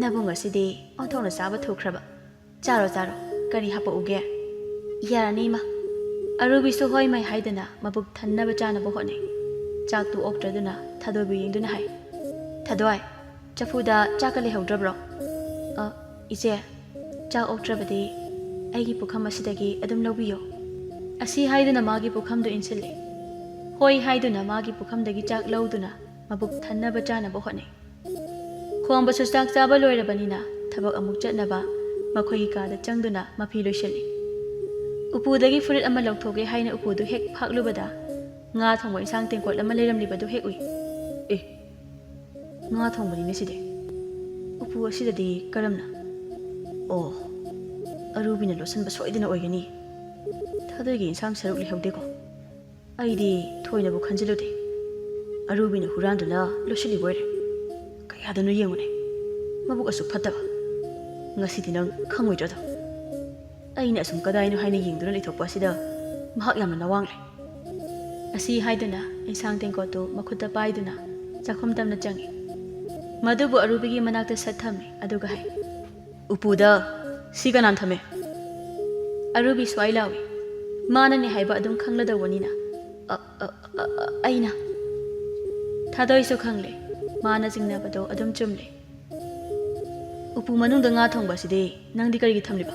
"ꯅꯕꯨ ꯉꯁꯤꯗꯤ ꯑꯣꯟꯊꯣꯛꯅ ꯆꯥꯕ ꯊꯨꯈ꯭ꯔꯕ꯫ ꯆꯥꯔꯣ, ꯆꯥꯔꯣ, ꯀꯔꯤ ꯍꯥꯄꯛꯎꯒꯦ?" "ꯌꯥꯔꯅꯤ, ꯏꯃꯥ꯫" ꯑꯔꯨꯕꯤꯁꯨ ꯍꯣꯏ ꯃꯥꯏ ꯍꯥꯏꯗꯅ ꯃꯕꯨꯛ ꯊꯟꯅꯕ ꯆꯥꯅꯕ ꯍꯣꯠꯅꯩ꯫ ꯆꯥꯛꯇꯨ ꯑꯣꯛꯇ꯭ꯔꯗꯨꯅ ꯊꯥꯗꯣꯏꯕꯨ ꯌꯦꯡꯗꯨꯅ ꯍꯥꯏ, "ꯊꯥꯗꯣꯏ, ꯆꯐꯨꯗ ꯆꯥꯛꯀ ꯂꯩꯍꯧꯗ꯭ꯔꯕ꯭ꯔꯣ?" "ꯑ, ꯏꯆꯦ, ꯆꯥꯛ ꯑꯣꯛꯇ꯭ꯔꯕꯗꯤ ꯑꯩꯒꯤ ꯄꯨꯈꯝ ꯑꯁꯤꯗꯒꯤ ꯑꯗꯨꯝ ꯂꯧꯕꯤꯌꯣ꯫" ꯑꯁꯤ ꯍꯥꯏꯗꯨꯅ ꯃꯥꯒꯤ ꯄꯨꯈꯝꯗꯨ ꯏꯟꯁꯤꯜꯂꯦ꯫ ꯍꯣꯏ ꯍꯥꯏꯗꯨꯅ ꯃꯥꯒꯤ ꯄꯨꯈꯝꯗꯒꯤ ꯆꯥꯛ ꯂꯧꯗꯨꯅ ꯃꯕꯨꯛ ꯊꯟꯅꯕ ꯆꯥꯅꯕ ꯍꯣꯠꯅꯩ꯫ ꯈꯣꯝꯕꯁꯨ ꯆꯥꯛ ꯆꯥꯕ ꯂꯣꯏꯔꯕꯅꯤꯅ ꯊꯕꯛ ꯑꯃꯨꯛ ꯆꯠꯅꯕ ꯃꯈꯣꯏꯒꯤ ꯀꯥꯗ ꯆꯪꯗꯨꯅ ꯃꯐꯤ ꯂꯣꯏꯁꯤꯜꯂꯤ꯫ ꯎꯄꯨꯗꯒꯤ ꯐꯨꯔꯤꯠ ꯑꯃ ꯂꯧꯊꯣꯛꯀꯦ ꯍꯥꯏꯅ ꯎꯄꯨꯗꯨ ꯍꯦꯛ ꯐꯥꯛꯂꯨꯕꯗ ꯉꯥ ꯊꯣꯡꯕ ꯏꯟꯁꯥꯡ ꯇꯦꯡꯀꯣꯠ ꯑꯃ ꯂꯩꯔꯝꯂꯤꯕꯗꯨ ꯍꯦꯛ ꯎꯏ꯫ "ꯑꯦ, ꯉꯥ ꯊꯣꯡꯕꯅꯤꯅꯦ ꯁꯤꯗꯤ꯫ ꯎꯄꯨ ꯑꯁꯤꯗꯗꯤ ꯀꯔꯝꯅ? ꯑꯣ, ꯑꯔꯨꯕꯤꯅ ꯂꯣꯠꯁꯤꯟꯕ ꯁꯣꯏꯗꯅ ꯑꯣꯏꯒꯅꯤ꯫ ꯊꯥꯗꯣꯏꯒꯤ ꯏꯟꯁꯥꯡ ꯁꯔꯨꯛ ꯂꯩꯍꯧꯗꯦꯀꯣ꯫ ꯑꯩꯗꯤ ꯊꯣꯏꯅꯕꯨ ꯈꯟꯖꯤꯜꯂꯨꯗꯦ꯫ ꯑꯔꯨꯕꯤꯅ ꯍꯨꯔꯥꯟꯗꯨꯅ ꯂꯣꯠꯁꯤꯜꯂꯤꯕ ꯑꯣꯏꯔꯦ꯫ ꯀꯌꯥꯗꯅꯣ ꯌꯦꯡꯉꯨꯅꯦ, ꯃꯕꯨꯛ ꯑꯁꯨꯛ ꯐꯠꯇꯕ꯫ ꯉꯁꯤꯗꯤ ꯅꯪ ꯈꯪꯉꯣꯏꯗ꯭ꯔꯗꯣ꯫ ꯑꯩꯅ ꯑꯁꯨꯝ ꯀꯗꯥꯏꯅꯣ ꯍꯥꯏꯅ ꯌꯦꯡꯗꯨꯅ ꯂꯩꯊꯣꯛꯄ ꯑꯁꯤꯗ ꯃꯍꯥꯛ ꯌꯥꯝꯅ ꯅꯋꯥꯡꯂꯦ꯫" ꯑꯁꯤ ꯍꯥꯏꯗꯨꯅ ꯏꯟꯁꯥꯡ ꯇꯦꯡꯀꯣꯠꯇꯨ ꯃꯈꯨꯠꯇ ꯄꯥꯏꯗꯨꯅ ꯆꯥꯛꯈꯨꯝ ꯇꯝꯅ ꯆꯪꯏ꯫ ꯃꯗꯨꯕꯨ ꯑꯔꯨꯕꯤꯒꯤ ꯃꯅꯥꯛꯇ ꯁꯠ ꯊꯝꯃꯤ, ꯑꯗꯨꯒ ꯍꯥꯏ, "ꯎꯄꯨꯗ ꯁꯤ ꯀꯅꯥꯅ ꯊꯝꯃꯦ?" ꯑꯔꯨꯕꯤ ꯁ꯭ꯋꯥꯏ ꯂꯥꯎꯏ, "ꯃꯥꯅꯅꯦ ꯍꯥꯏꯕ ꯑꯗꯨꯝ ꯈꯪꯂꯗꯧꯕꯅꯤꯅ꯫ "ꯑ, ꯑ, ꯑ, ꯑ, ꯑꯩꯅ꯫" ꯊꯥꯗꯣꯏꯁꯨ ꯈꯪꯂꯦ, ꯃꯥꯅ ꯆꯤꯡꯅꯕꯗꯣ ꯑꯗꯨꯝ ꯆꯨꯝꯂꯦ꯫ "ꯎꯄꯨ ꯃꯅꯨꯡꯗ ꯉꯥ ꯊꯣꯡꯕ ꯑꯁꯤꯗꯤ ꯅꯪꯗꯤ ꯀꯔꯤꯒꯤ ꯊꯝꯂꯤꯕ?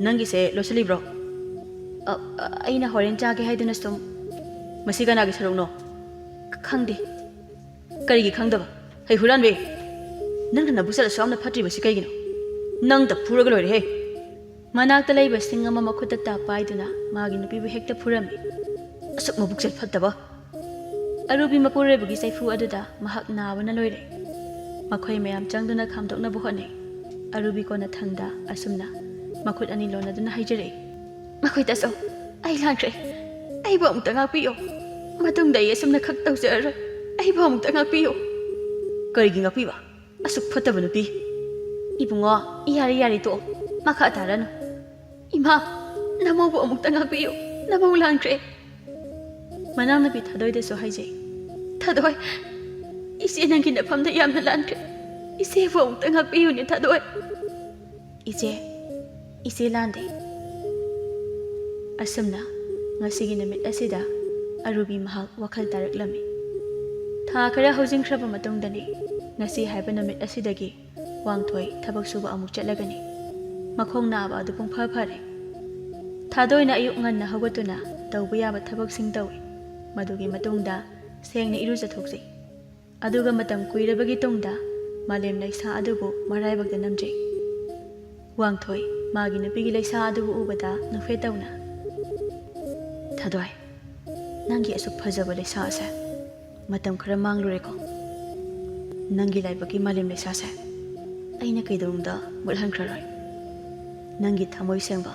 ꯅꯪꯒꯤꯁꯦ ꯂꯣꯠꯁꯤꯜꯂꯤꯕ꯭ꯔꯣ?" "ꯑ, ꯑ, ꯑꯩꯅ ꯍꯣꯔꯦꯟ ꯆꯥꯒꯦ ꯍꯥꯏꯗꯨꯅ ꯁꯨꯝ꯫" "ꯃꯁꯤ ꯀꯅꯥꯒꯤ ꯁꯔꯨꯛꯅꯣ?" "ꯈ-, ꯈꯪꯗꯦ꯫" "ꯀꯔꯤꯒꯤ ꯈꯪꯗꯕ? ꯍꯩ ꯍꯨꯔꯥꯟꯕꯤ! ꯅꯪꯅ ꯅꯕꯨꯛ ꯆꯠꯂꯁꯨ ꯌꯥꯝꯅ ꯐꯠꯇ꯭ꯔꯤꯕꯁꯤ ꯀꯩꯒꯤꯅꯣ? ꯅꯪꯇ ꯐꯨꯔꯒ ꯂꯣꯏꯔꯦꯍꯦ!" ꯃꯅꯥꯛꯇ ꯂꯩꯕ ꯁꯤꯡ ꯑꯃ ꯃꯈꯨꯠꯇ ꯇꯥ ꯄꯥꯏꯗꯨꯅ ꯃꯥꯒꯤ ꯅꯨꯄꯤꯕꯨ ꯍꯦꯛꯇ ꯐꯨꯔꯝꯃꯤ꯫ "ꯑꯁꯨꯛ ꯃꯕꯨꯛ ꯆꯠ ꯐꯠꯇꯕ!" ꯑꯔꯨꯕꯤ ꯃꯄꯨꯔꯣꯏꯕꯒꯤ ꯆꯩꯐꯨ ꯑꯗꯨꯗ ꯃꯍꯥꯛ ꯅꯥꯕꯅ ꯂꯣꯏꯔꯦ꯫ ꯃꯈꯣꯏ ꯃꯌꯥꯝ ꯆꯪꯗꯨꯅ ꯈꯥꯝꯗꯣꯛꯅꯕ ꯍꯣꯠꯅꯩ꯫ ꯑꯔꯨꯕꯤ ꯀꯣꯟꯅꯊꯪꯗ ꯑꯁꯨꯝꯅ ꯃꯈꯨꯠ ꯑꯅꯤ ꯂꯣꯟꯅꯗꯨꯅ ꯍꯥꯏꯖꯔꯛꯏ, "ꯃꯈꯣꯏ ꯇꯥꯆꯧ, ꯑꯩ ꯂꯥꯟꯈ꯭ꯔꯦ꯫ ꯑꯩꯕꯨ ꯑꯃꯨꯛꯇ ꯉꯥꯛꯄꯤꯌꯨ꯫ ꯃꯇꯨꯡꯗ ꯑꯩ ꯑꯁꯨꯝꯅ ꯈꯛ ꯇꯧꯖꯔꯔꯣꯏ꯫ ꯑꯩꯕꯨ ꯑꯃꯨꯛꯇ ꯉꯥꯛꯄꯤꯌꯨ꯫" "ꯀꯔꯤꯒꯤ ꯉꯥꯛꯄꯤꯕ? ꯑꯁꯨꯛ ꯐꯠꯇꯕ ꯅꯨꯄꯤ!" "ꯏꯕꯨꯡꯉꯣ, ꯌꯥꯔꯦ, ꯌꯥꯔꯦ, ꯇꯣꯛꯑꯣ꯫ ꯃꯈꯥ ꯇꯥꯔꯅꯨ꯫ ꯏꯃꯥ, ꯅꯃꯧꯕꯨ ꯑꯃꯨꯛꯇ ꯉꯥꯛꯄꯤꯌꯨ꯫ ꯅꯃꯧ ꯂꯥꯟꯈ꯭ꯔꯦ꯫" ꯃꯅꯥꯎꯅꯨꯄꯤ ꯊꯥꯗꯣꯏꯗꯁꯨ ꯍꯥꯏꯖꯩ, "ꯊꯥꯗꯣꯏ, ꯏꯆꯦ ꯅꯪꯒꯤ ꯅꯐꯝꯗ ꯌꯥꯝꯅ ꯂꯥꯟꯈ꯭ꯔꯦ꯫ ꯏꯆꯦꯕꯨ ꯑꯃꯨꯛꯇ ꯉꯥꯛꯄꯤꯌꯨꯅꯦ, ꯊꯥꯗꯣꯏ꯫" "ꯏꯆꯦ, ꯏꯆꯦ ꯂꯥꯟꯗꯦ꯫" ꯑꯁꯨꯝꯅ ꯉꯁꯤꯒꯤ ꯅꯨꯃꯤꯠ ꯑꯁꯤꯗ ꯑꯔꯨꯕꯤ ꯃꯍꯥꯛ ꯋꯥꯈꯜ ꯇꯥꯔꯛꯂꯝꯃꯤ꯫ ꯊꯥ ꯈꯔ ꯍꯧꯖꯤꯟꯈ꯭ꯔꯕ ꯃꯇꯨꯡꯗꯅꯤ ꯉꯁꯤ ꯍꯥꯏꯕ ꯅꯨꯃꯤꯠ ꯑꯁꯤꯗꯒꯤ ꯋꯥꯡꯊꯣꯏ ꯊꯕꯛ ꯁꯨꯕ ꯑꯃꯨꯛ ꯆꯠꯂꯒꯅꯤ꯫ ꯃꯈꯣꯡ ꯅꯥꯕ ꯑꯗꯨ ꯄꯨꯡꯐ ꯐꯔꯦ꯫ ꯊꯥꯗꯣꯏꯅ ꯑꯌꯨꯛ ꯉꯟꯅ ꯍꯧꯒꯠꯇꯨꯅ ꯇꯧꯕ ꯌꯥꯕ ꯊꯕꯛꯁꯤꯡ ꯇꯧꯏ꯫ ꯃꯗꯨꯒꯤ ꯃꯇꯨꯡꯗ ꯁꯦꯡꯅ ꯏꯔꯨꯖꯊꯣꯛꯆꯩ꯫ ꯑꯗꯨꯒ ꯃꯇꯝ ꯀꯨꯏꯔꯕꯒꯤ ꯇꯨꯡꯗ ꯃꯥꯂꯦꯝ ꯂꯩꯁꯥ ꯑꯗꯨꯕꯨ ꯃꯔꯥꯏꯕꯛꯇ ꯅꯝꯖꯩ꯫ ꯋꯥꯡꯊꯣꯏ ꯃꯥꯒꯤ ꯅꯨꯄꯤꯒꯤ ꯂꯩꯁꯥ ꯑꯗꯨꯕꯨ ꯎꯕꯗ ꯅꯣꯛꯐꯦꯠ ꯇꯧꯅ, "ꯊꯥꯗꯣꯏ, ꯅꯪꯒꯤ ꯑꯁꯨꯛ ꯐꯖꯕ ꯂꯩꯁꯥ ꯑꯁꯦ ꯃꯇꯝ ꯈꯔ ꯃꯥꯡꯂꯨꯔꯦꯀꯣ꯫ ꯅꯪꯒꯤ ꯂꯥꯏꯕꯛꯀꯤ ꯃꯥꯂꯦꯝ ꯂꯩꯁꯥꯁꯦ ꯑꯩꯅ ꯀꯩꯗꯧꯅꯨꯡꯗ ꯃꯨꯠꯍꯟꯈ꯭ꯔꯔꯣꯏ꯫ ꯅꯪꯒꯤ ꯊꯃꯣꯏ ꯁꯦꯡꯕ,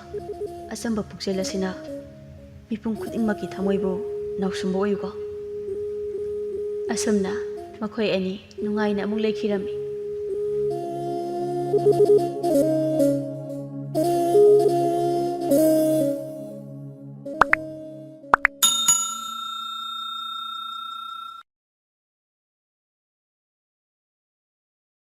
ꯑꯆꯝꯕ ꯄꯨꯛꯆꯦꯜ ꯑꯁꯤꯅ ꯃꯤꯄꯨꯝ ꯈꯨꯗꯤꯡꯃꯛꯀꯤ ꯊꯃꯣꯏꯕꯨ ꯅꯥꯎꯁꯨꯝꯕ ꯑꯣꯏꯌꯨꯀꯣ꯫" ꯑꯁꯨꯝꯅ ꯃꯈꯣꯏ ꯑꯅꯤ ꯅꯨꯡꯉꯥꯏꯅ ꯑꯃꯨꯛ ꯂꯩꯈꯤꯔꯝꯃꯤ꯫